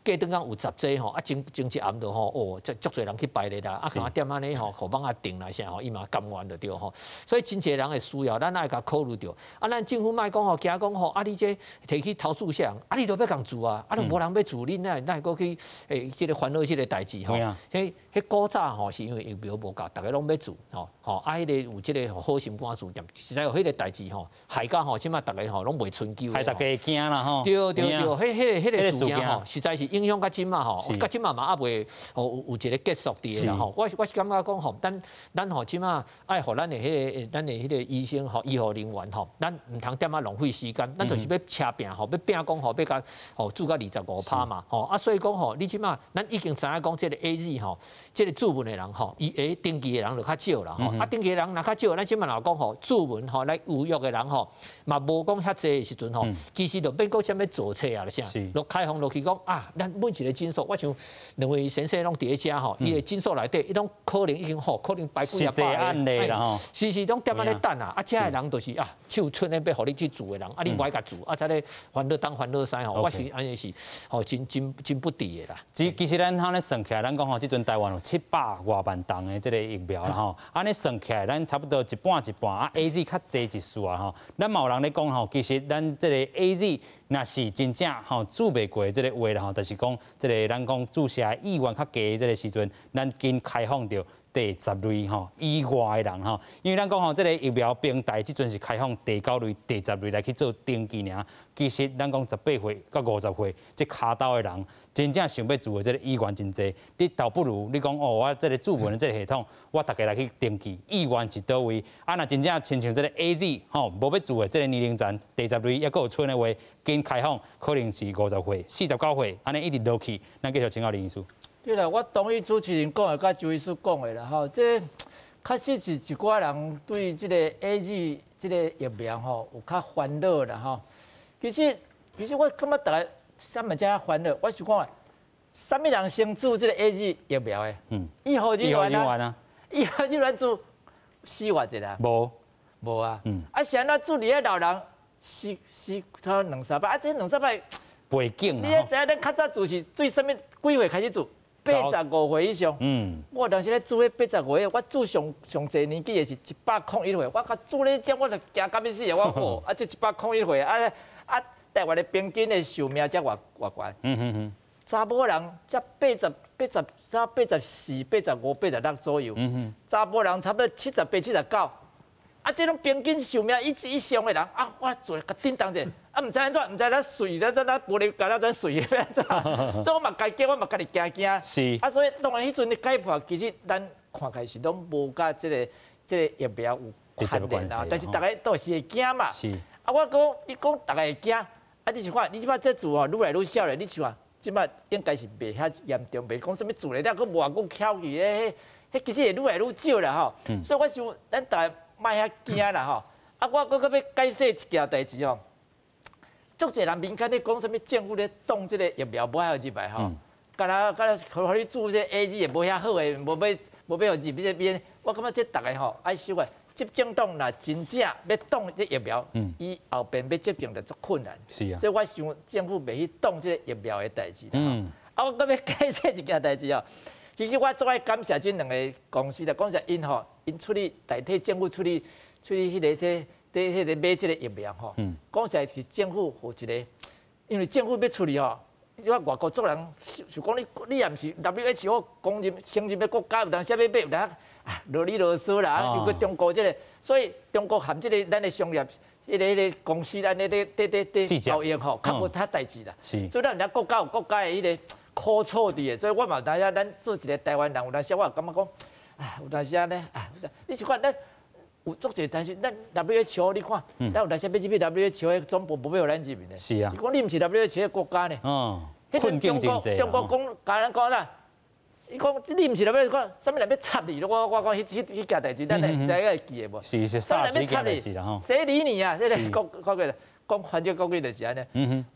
過轉工有10劑吼，啊前前一暗就吼，哦，足足濟人去排咧啦，啊敢踮按呢吼，予網仔定啦啥吼，伊嘛甘願就對吼。所以真濟人會需要，咱愛共考慮著。啊，咱政府莫講吼，驚講吼，啊你這提去投注射，啊你都欲共注啊，啊都無人欲注，你哪會哪會閣去？欸，這個煩惱這個代誌吼，彼彼古早吼是因為疫苗無夠，逐家攏欲注吼吼，啊，彼個有這個好心肝事件，實在有彼個代誌吼，害到吼，這擺逐家吼攏袂春秋。害逐家會驚啦吼。對對對，彼彼彼個事件吼，實在是影響到這擺吼，到這擺嘛猶未有有一個結束佇啦吼。我我是感覺講吼，咱咱吼這擺愛予咱的彼個咱的彼個醫生吼、醫護人員吼，咱毋通踮遐浪費時間，咱就是欲車拼吼，欲拼講吼，欲共吼注到25%嘛吼，啊所以講吼，你這擺咱已經知影講這個 AZ 吼，這個注文的人吼，伊會登記的人就較少啦吼，啊登記的人若較少，咱這擺若講吼，注文吼來預約的人吼，嘛無講遐濟的時陣吼，其實就免閣啥物做冊啊，啥，就開放落去講啊，咱每一個診所，我像兩位先生攏佇咧遮吼，伊的診所內底，伊攏可能已經吼，可能排幾啊百個啦吼，是是攏踮咧咧等啊，啊遮的人就是啊，手伸咧欲予你去注的人，啊你無愛共注，啊才咧煩惱東煩惱西吼，我是按呢是吼真真真不值的啦。其其實咱按呢算起來，咱講吼，這陣台灣有700外萬筒的這個疫苗啦吼，按呢算起來，咱差不多一半一半啊，AZ 較濟一絲啊吼。咱嘛有人咧講吼，其實咱這個 AZ 若是真正吼注袂過這個話啦吼，就是講這個咱講注射意願較低這個時陣，咱緊開放著第十類吼以外的人吼，因為咱講吼，這個疫苗平台這陣是開放第九類、第十類來去做登記爾。其實咱講18歲到50歲這跤兜的人，真正想欲注的這個意願真濟。你倒不如你講哦，我這個注文的這個系統，我逐家來去登記，意願是佗位。啊，若真正親像這個 AZ 吼，無欲注的這個年齡層第十類，猶閣有賰的話，緊開放可能是50歲、49歲，按呢一直落去。咱繼續請教林醫師。對啦，我同意主持人講的，佮周醫師講的啦吼，這確實是一寡人對這個 AZ 這個疫苗吼有較煩惱啦吼。其實，其實我感覺逐家啥物遮煩惱，我是講，啥物人先注這個 AZ 疫苗的？醫護人員啊，醫護人員注，死偌濟人？無，無啊。啊，是按怎注伫遐老人死死差兩三擺，啊，這兩三擺背景你愛知影，咱較早注是對啥物幾歲開始注？85歲以上。我當時咧注彼85歲，我注上上濟年紀的是101歲，我較注咧這我就驚甲欲死啊！我哦，啊，這101歲，啊啊，台灣的平均的壽命才偌偌懸。查某人才八十、八十、才84、85、86左右。查埔人差不多78、79。啊，這種平均壽命以上的人，啊，我做共叮當者，啊，毋知按怎，毋知咱碎，咱咱咱玻璃膠了怎碎的欲按怎，所以我嘛家己，我嘛家己驚驚。啊，所以當然彼陣的解破，其實咱看起來是攏無佮這個疫苗有關聯啊，但是逐家都是會驚嘛。啊，我講，你講逐家會驚，啊，你是看，你這擺這注吼，愈來愈少咧，你想看，這擺應該是袂遐嚴重，袂講啥物注咧了，閣無偌久翹去，彼彼其實會愈來愈少啦吼。所以我想，咱逐家莫遐驚啦吼。啊，我閣閣欲解釋一件代誌吼。足濟人民間咧講啥物政府咧擋這個疫苗無愛予入來吼，敢若敢若予你注這 AZ 的無遐好的，無欲予入這邊。我感覺這逐家吼愛小可，執政黨若真正欲擋這疫苗，伊後邊欲執政就足困難。所以我想政府袂去擋這個疫苗的代誌啦。啊，我閣欲解釋一件代誌哦。其實我足愛感謝這兩個公司啦，感謝𪜶吼，𪜶出力代替政府出力出力彼個這。佇彼個買這個疫苗吼，講實在是政府有一個，因為政府欲出去吼，你看外國足人想講你你也毋是 WHO 公認承認的國家，有當時欲買，有當啊囉哩囉嗦啦，又閣中國這個，所以中國含這個咱的商業，彼個公司，咱咧咧咧咧咧交易吼，較無啥代誌啦。所以咱有國家有國家的彼個苦楚佇的，所以我嘛有當時咱做一個台灣人，有當時我也感覺講，啊有當時仔呢，啊你是看咱。有足濟，但是咱 WHO 你看，咱有當時欲入去 WHO 的總部無欲予咱入去呢。伊講你毋是 WHO 的國家呢。困境真濟。中國講，共咱講啥？伊講你毋是 WHO，啥物人欲插你？我講彼件代誌，咱會毋知影會記得無？是是，啥物件代誌啦吼？誰理你啊？這個國國講反正國語就是按呢。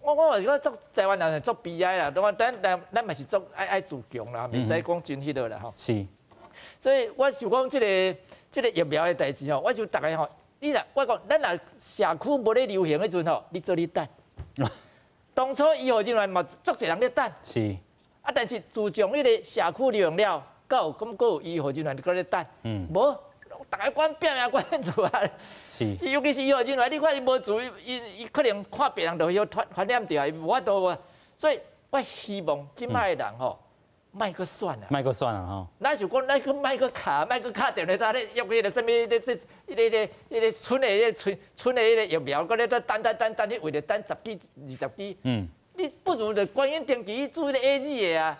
我嘛是講足台灣人足悲哀啦，咱咱咱嘛是足愛愛自強啦，袂使講真彼落啦吼。所以我想講這個。這個疫苗的代誌吼，我想逐家吼，你若我講，咱若社區無咧流行彼陣吼，你做咧等。當初醫護人員嘛，足濟人咧等。啊，但是自從彼個社區流行了，閣有閣有醫護人員閣咧等。無，逐家管拼命管做啊。尤其是醫護人員，你看伊無注伊伊可能看病人就會傳染著啊，伊無法度。所以我希望這擺的人吼。莫閣選啊！莫閣選啊！吼！咱想講，咱去莫閣敲，莫閣敲電話，咧約彼個啥物？咧這、彼個、彼個春的、彼個春春的彼個疫苗，閣咧等等等等，你為著等十幾、20支。你不如就趕緊定期去注彼個 AZ 的啊。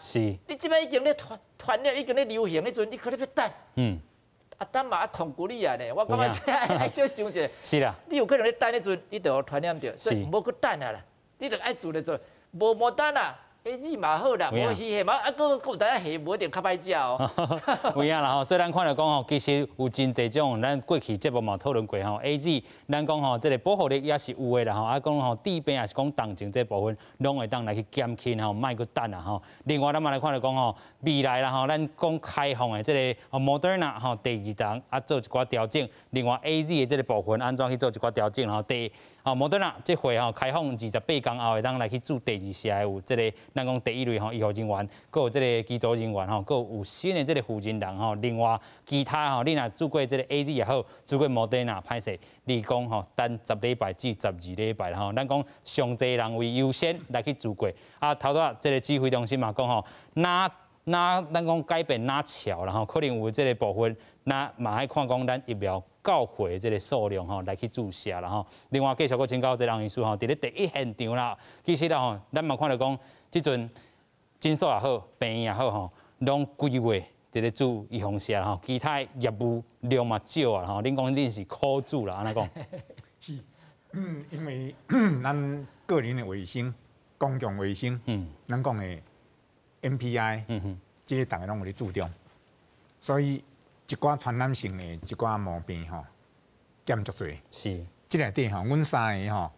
你這擺已經咧傳傳了，已經咧流行彼陣，你閣咧欲等。啊，等嘛愛控制你啊呢！我感覺這愛小想者。是啦。你有可能咧等彼陣，你就予傳染著，所以毋好閣等啊啦。你著愛做就做，無無等啊。欸，嘛好啦，無魚蝦嘛，啊，閣閣有當蝦無一定較歹食哦。有影啦吼，所以咱看著講吼，其實有真濟種，咱過去節目嘛討論過吼，AZ，咱講吼，這個保護力也是有的啦吼，啊講吼，治病也是講重症這部分，攏會當來去減輕吼，莫閣等啊吼。另外，咱嘛來看著講吼，未來啦吼，咱講開放的這個 Moderna 吼，第二筒啊做一寡調整，另外 AZ 的這個部分按怎去做一寡調整吼，第。哦，莫德納這回吼開放28天後會當來去注第二劑的有這個，咱講第一類吼醫護人員，閣有這個機組人員吼，閣有新的這個負責人吼。另外其他吼，你若注過這個 AZ 也好，注過莫德納，歹勢，你講吼等10禮拜至12禮拜吼，咱講上濟人為優先來去注過。啊，頭拄仔這個指揮中心嘛講吼，若若咱講改變若潮啦吼，可能有這個部分，那嘛愛看講咱疫苗到貨的這個數量吼來去注射啦吼。另外繼續閣請教這個醫師吼，佇咧第一現場啦，其實啦吼，咱嘛看著講，這陣診所也好，病院也好吼，攏規月佇咧注預防射吼，其他的業務量嘛少啊吼。恁講恁是苦主啦，按怎講？是，因為咱個人的衛生、公共衛生，咱講的 NPI，這個逐家攏有咧注重，所以一寡傳染性的一寡毛病吼，減足濟。這內底吼，阮三个吼，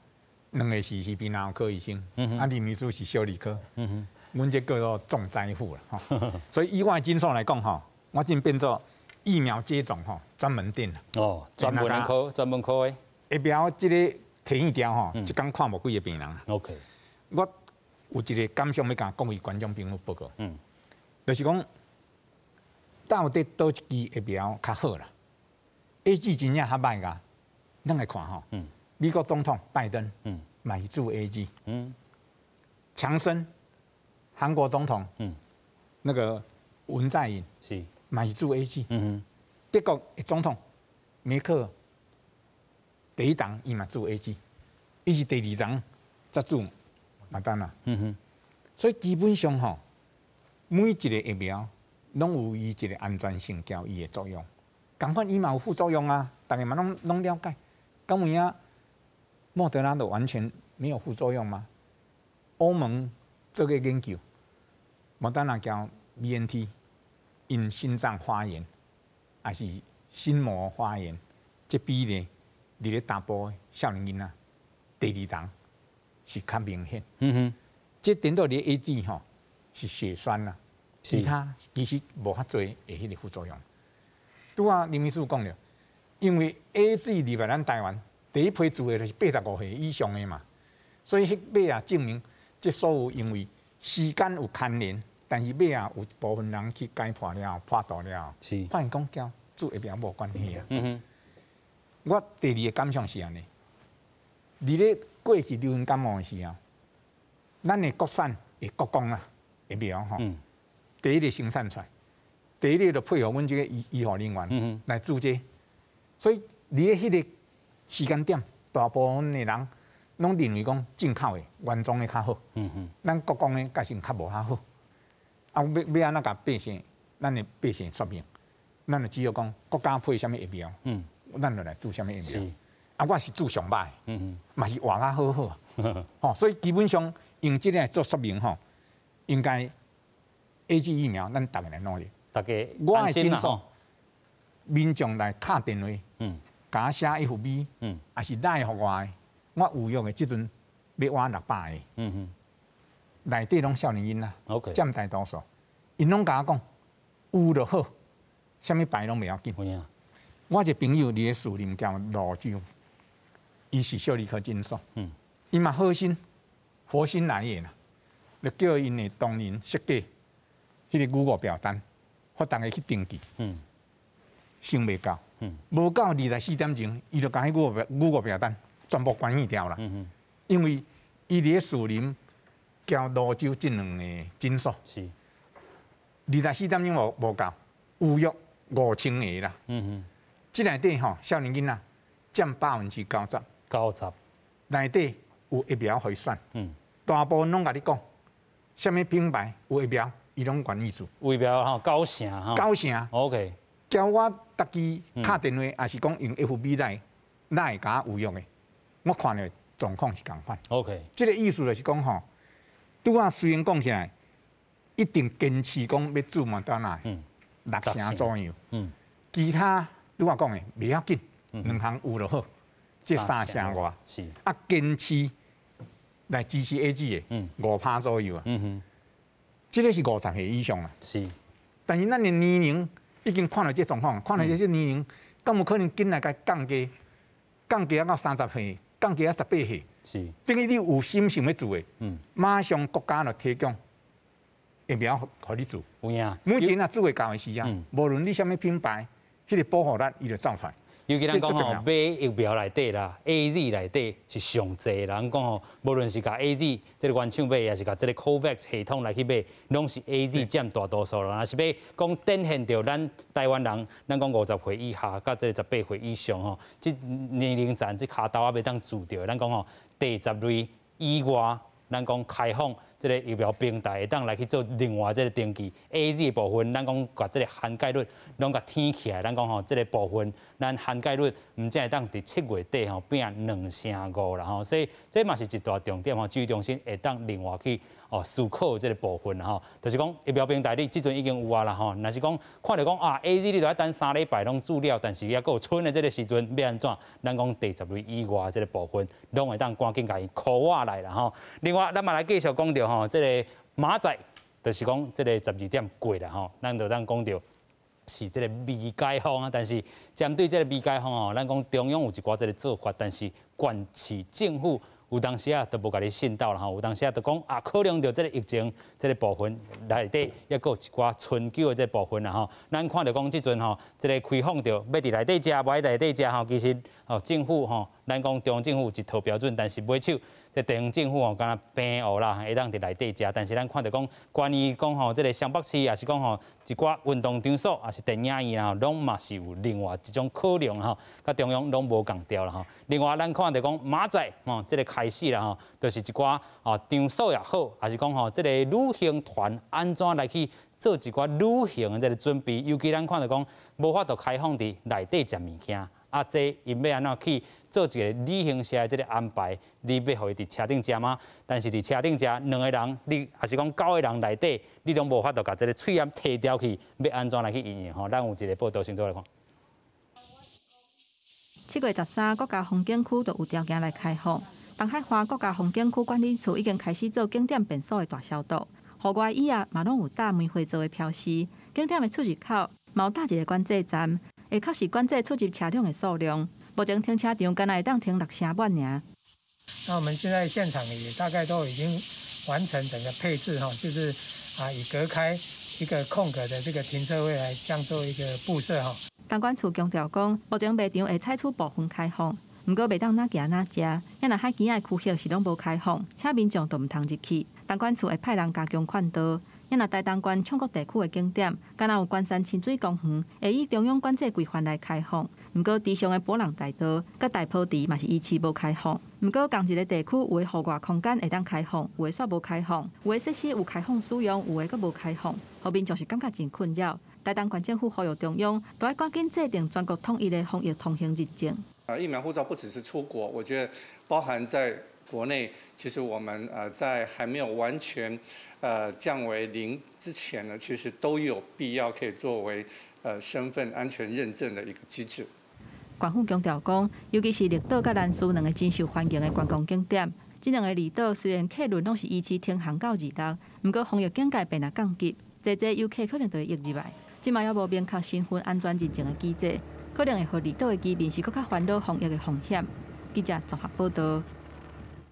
兩個是耳鼻喉科醫生，啊，林醫師是小兒科。阮這叫做重災戶啦。吼，所以以我的診所來講吼，我真變做疫苗接種吼專門店。哦，專門科，專門科的。疫苗這个提一條吼，一工看無幾个病人。 我有一个感想欲共各位觀眾朋友報告。就是講，到底佗一支疫苗較好啦？AZ 真正較䆀㗎，咱來看吼。美國總統拜登，嘛是注 AZ。強生，韓國總統，那個文在寅，嘛是注 AZ。德國的總統梅克爾，第一筒伊嘛注 AZ，伊是第二筒才注莫德納。所以基本上吼，每一个疫苗攏有伊一個安全性佮伊的作用，仝款伊嘛有副作用啊，大家嘛攏了解。敢有影莫德納都完全沒有副作用嗎？歐盟做個研究，莫德納佮 BNT 𪜶心臟發炎，抑是心膜發炎，這比例佇咧查埔少年囡仔第二筒是較明顯。這顛倒佇 AZ 吼是血栓啦，其他其實無遐濟的彼个副作用。拄仔林醫師講著，因為 AZ 入來咱台灣第一批注的就是85歲以上的嘛，所以彼尾仔證明，這所有因為時間有牽連，但是尾仔有一部分人去解剖了、破肚了，發現講佮注疫苗無關係啊。我第二个感想是按呢，佇咧過去流行感冒的時候，咱的國產的國光啦疫苗吼，第一个生產出來，第一个就配合阮這个醫護人員來注這個，所以佇咧彼个時間點，大部分的人攏認為講進口的原裝的較好，咱國光的確實較無遐好。啊，欲按怎共百姓，咱的百姓說明，咱就只有講國家配啥物疫苗，咱就來注啥物疫苗。啊，我是注上䆀，嘛是活啊好好。吼，所以基本上用這个來做說明吼，應該 AZ 疫苗，咱逐家來努力。逐家我的診所民眾來敲電話，共我寫 FB，抑是 LINE 予我的，我預約的這陣欲滿600个，內底攏少年囡仔，佔大多數，𪜶攏共我講有就好，啥物牌攏袂要緊。我一个朋友佇咧士林叫蘆洲，伊是小兒科診所，伊嘛好心，佛心來的啦，就叫𪜶的同仁設計彼个 Google 表單，予逐家去登記，想袂到，無到24點鐘，伊就共彼 Google 表單全部關掉啦。因為伊佇咧士林佮蘆洲這兩個診所，24點鐘無夠，預約5000個啦。這內底吼少年囡仔佔90%，九十，內底有疫苗予伊選，大部分攏共你講，啥物品牌有疫苗，伊攏願意注。有疫苗吼九成吼。九成。 叫我家己敲電話，抑是講用 FB 來共我預約的，我看著狀況是仝款。 這个意思就是講吼，拄仔雖然講起來，一定堅持講欲注莫德納，六成左右。其他拄仔講的袂要緊，兩項有就好，這三成外。啊，堅持來支持 AZ 的，5%左右啊。這个是50歲以上啊。但是咱的年齡已經看著這狀況，看著這些年齡，敢有可能緊來共降低，降低到30歲，降低到18歲？等於你有心想欲注的，馬上國家就提供疫苗予你注。有影。目前若注會到的時啊，無論你啥物品牌，彼个保護力伊就走出來。尤其咱講吼，買疫苗內底啦，AZ 內底是上濟啦。咱講吼，無論是共 AZ 這个原廠買，抑是共這个 COVAX 系統來去買，攏是 AZ 佔大多數啦。若是欲講展現著咱台灣人，咱講50歲以下，佮這个18歲以上吼，這年齡層這跤頭仔欲當注著，咱講吼，第十類以外，咱講開放這个疫苗平台會當來去做另外這个登記 AZ 部分，咱講共這个涵蓋率攏共添起來，咱講吼，這个部分咱涵蓋率毋才會當佇7月底吼變2成5啦吼，所以這嘛是一大重點吼，指揮中心會當另外去哦思考這个部分吼，就是講疫苗平台你這陣已經有啊啦吼，若是講看著講啊 AZ 你著愛等3禮拜攏注了，但是猶閣有賰的這个時陣欲按怎？咱講第十類以外這个部分，攏會當趕緊共伊 call 我來啦吼。另外，咱嘛來繼續講著吼，這个明仔載就是講這个12點過啦吼，咱就當講著是這個未解封啊，但是針對這個未解封哦，咱講中央有一寡這個做法，但是縣市政府有當時啊都無共你信到啦吼，有當時啊就講啊，考量著這個疫情這個部分內底，抑閣有一寡春秋的這個部分啦吼。咱看著講這陣吼，這個開放著欲佇內底食，無愛內底食吼，其實吼政府吼，咱講中央政府有一套標準，但是尾手。這地方政府吼，敢若平湖啦，會當佇內底食，但是咱看著講，關於講吼，這個雙北市，抑是講吼，一寡運動場所，抑是電影院啊，攏嘛是有另外一種考量吼，佮中央攏無仝調啦吼。另外，咱看著講，明仔載吼，這個開始啦吼，就是一寡啊場所也好，抑是講吼，這個旅行團按怎來去做一寡旅行的這個準備，尤其咱看著講，無法度開放佇內底食物件。啊，這𪜶欲按怎去做一個旅行社的這個安排？你欲予伊佇車頂食嗎？但是佇車頂食兩個人，你抑是講九個人內底，你攏無法度共這個喙罨提掉去，欲按怎來去應用吼？咱有一個報道，先做來看。7月13，國家風景區就有條件來開放。東海岸國家風景區管理處已經開始做景點便所的大消毒，戶外椅仔嘛攏有罩棉花做的標示，景點的出入口嘛有罩一個管制站。會確實管制出入車輛的數量，目前停車場敢若會當停六成滿爾。那我們現在現場也大概都已經完成整個配置哈，就是啊，以隔開一個空格的這個停車位來這樣做一個佈設哈。東管處強調講，目前賣場會採取部分開放，毋過袂當哪行哪食。啊若海墘仔的區域是攏無開放，請民眾都毋通入去。東管處會派人加強勸導。啊若台東縣唱國地區的景點，敢若有關山親水公園，會以中央管制規範來開放。毋過池上的伯朗大道、佮大坡池嘛是依次無開放。毋過仝一个地區有的戶外空間會當開放，有的煞無開放；有的設施有開放使用，有的閣無開放，予民眾是感覺真困擾。台東縣政府呼籲中央，都愛趕緊制定全國統一的防疫通行認證。啊，疫苗護照不只是出國，我覺得包含在國內，其實我們在還沒有完全降為零之前呢，其實都有必要可以作為身份安全認證的一個機制。縣府強調講，尤其是綠島佮蘭嶼兩个真受歡迎的觀光景點，這兩个離島雖然客輪攏是依次停航到26，毋過防疫警戒變若降級，濟濟遊客可能就會湧入來。這馬猶無明確身份安全認證的機制，可能會予離島的居民是閣較煩惱防疫的風險。記者綜合報導。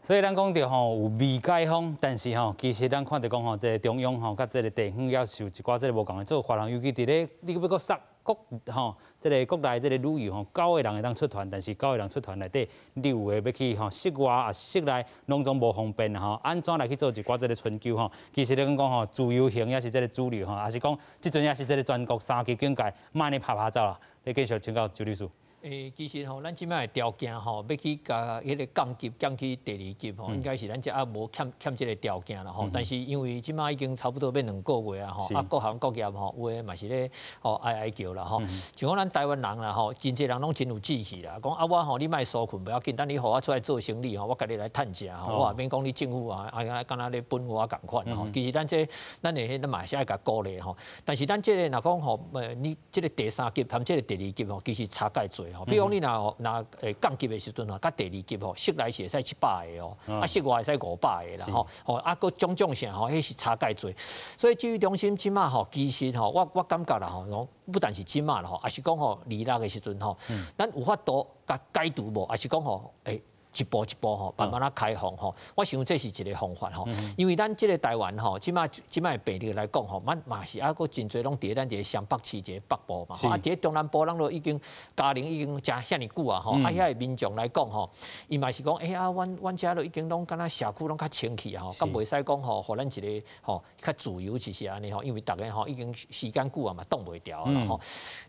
所以咱講著吼有未解封，但是吼其實咱看著講吼，這個中央吼佮這個地方猶是有一寡這個無仝的做法，尤其佇咧你欲閣殺國吼，這個國內這個旅遊吼，九個人會當出團，但是九個人出團內底，你有的欲去吼室外抑是室內，攏總無方便吼。按怎來去做一寡這個春秋吼？其實你講講吼，自由行猶是這個主流吼，抑是講這陣猶是這個全國三級警戒，莫按呢拍拍走啦。你繼續請教周律師。欸，其實吼，咱這擺的條件吼，欲去共彼个降級降去第二級吼，應該是咱遮猶無欠欠這个條件啦吼。但是因為這擺已經差不多欲兩個月啊吼，啊各行各業吼，有的嘛是咧吼哀哀叫啦吼。像講咱台灣人啦吼，真濟人攏真有志氣啦，講啊我吼你莫紓困無要緊，等你予我出來做生意吼，我家己來趁食吼，我也免講你政府啊，啊敢若咧分我仝款吼。其實咱這咱的彼咱嘛是愛共鼓勵吼。但是咱這个若講吼，你這个第三級和這个第二級吼，其實差蓋濟。比如講你若若降級的時陣吼，佮第二級吼，室內是會使700個哦，啊室外會使500個啦吼，吼啊閣種種啥吼，彼是差蓋濟。所以指揮中心這擺吼，其實吼，我感覺啦吼，不但是這擺啦吼，抑是講吼，26的時陣吼，咱有法度共解除無，抑是講吼，欸，一步一步吼，慢慢仔開放吼。我想這是一个方法吼，因為咱這个台灣吼，這擺這擺病例來講吼，咱嘛是猶閣真濟攏佇咱這个雙北市這个北部嘛，啊，佇咧中南部咱都已經嘉陵已經食遐爾久啊吼，啊遐个民眾來講吼，伊嘛是講，欸啊，阮阮遮都已經攏敢若社區攏較清氣啊吼，敢袂使講吼，予咱一个吼較自由一些按呢吼，因為逐家吼已經時間久啊嘛擋袂牢啦吼。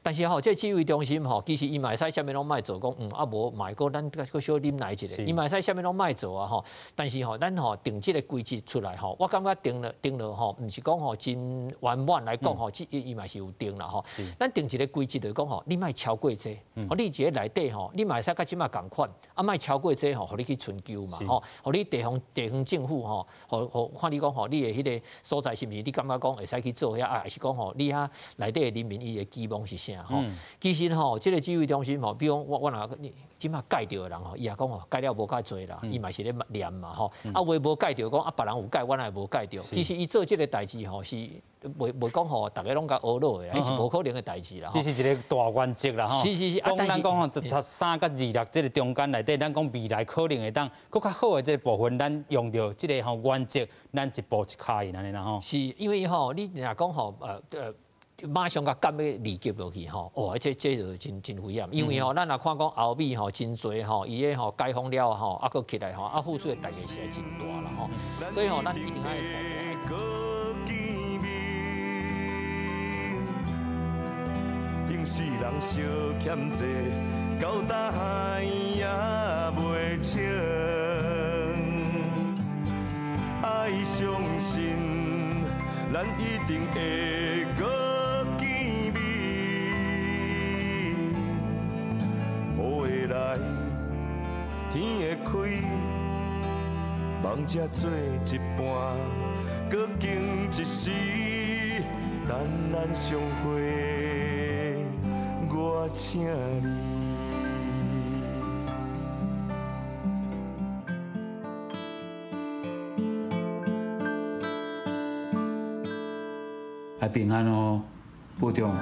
但是吼，這個指揮中心吼，其實伊嘛會使啥物攏莫做，講啊無嘛會閣咱閣小忍耐一下。伊嘛會使啥物攏莫做啊吼，但是吼，咱吼定這个規則出來吼，我感覺定了定了吼，毋是講吼真圓滿來講吼，這伊嘛是有定啦吼。咱定一个規則就是講吼，你莫超過這個，你佇咧內底吼，你嘛會使佮這擺仝款，啊莫超過這個吼，予你去春勼嘛吼，予你地方地方政府吼，予予看你講吼，你的彼个所在是毋是你感覺講會使去做遐，啊，抑是講吼，你遐內底的人民伊的期望是啥吼？其實吼，這个指揮中心吼，比如講我我若你這擺戒著的人吼，伊也講吼，蓋了無蓋濟啦，伊嘛是咧念嘛吼。啊，有的無蓋著講啊，別人有蓋，我哪會無蓋著？其實伊做這個代誌吼是袂講吼，逐家攏共呵咾的，彼是無可能的代誌啦。這是一個大原則啦吼。是是是，講咱講吼，13佮26這個中間內底，咱講未來可能會當閣較好的這個部分，咱用著這個吼原則，咱一步一跤印按呢啦吼。是因為吼，你若講吼，馬上共降欲二級落去吼，哦，這就真危險，因為吼，咱若看講歐美吼真濟吼，伊个吼解封了吼，啊閣起來吼，啊付出的代價實在真大啦吼，所以吼，咱一定愛。愛相信，咱一定會閣見面。雨會來，天會開，夢才做一半，閣經一時，等咱相會，我請你。愛平安哦，保重。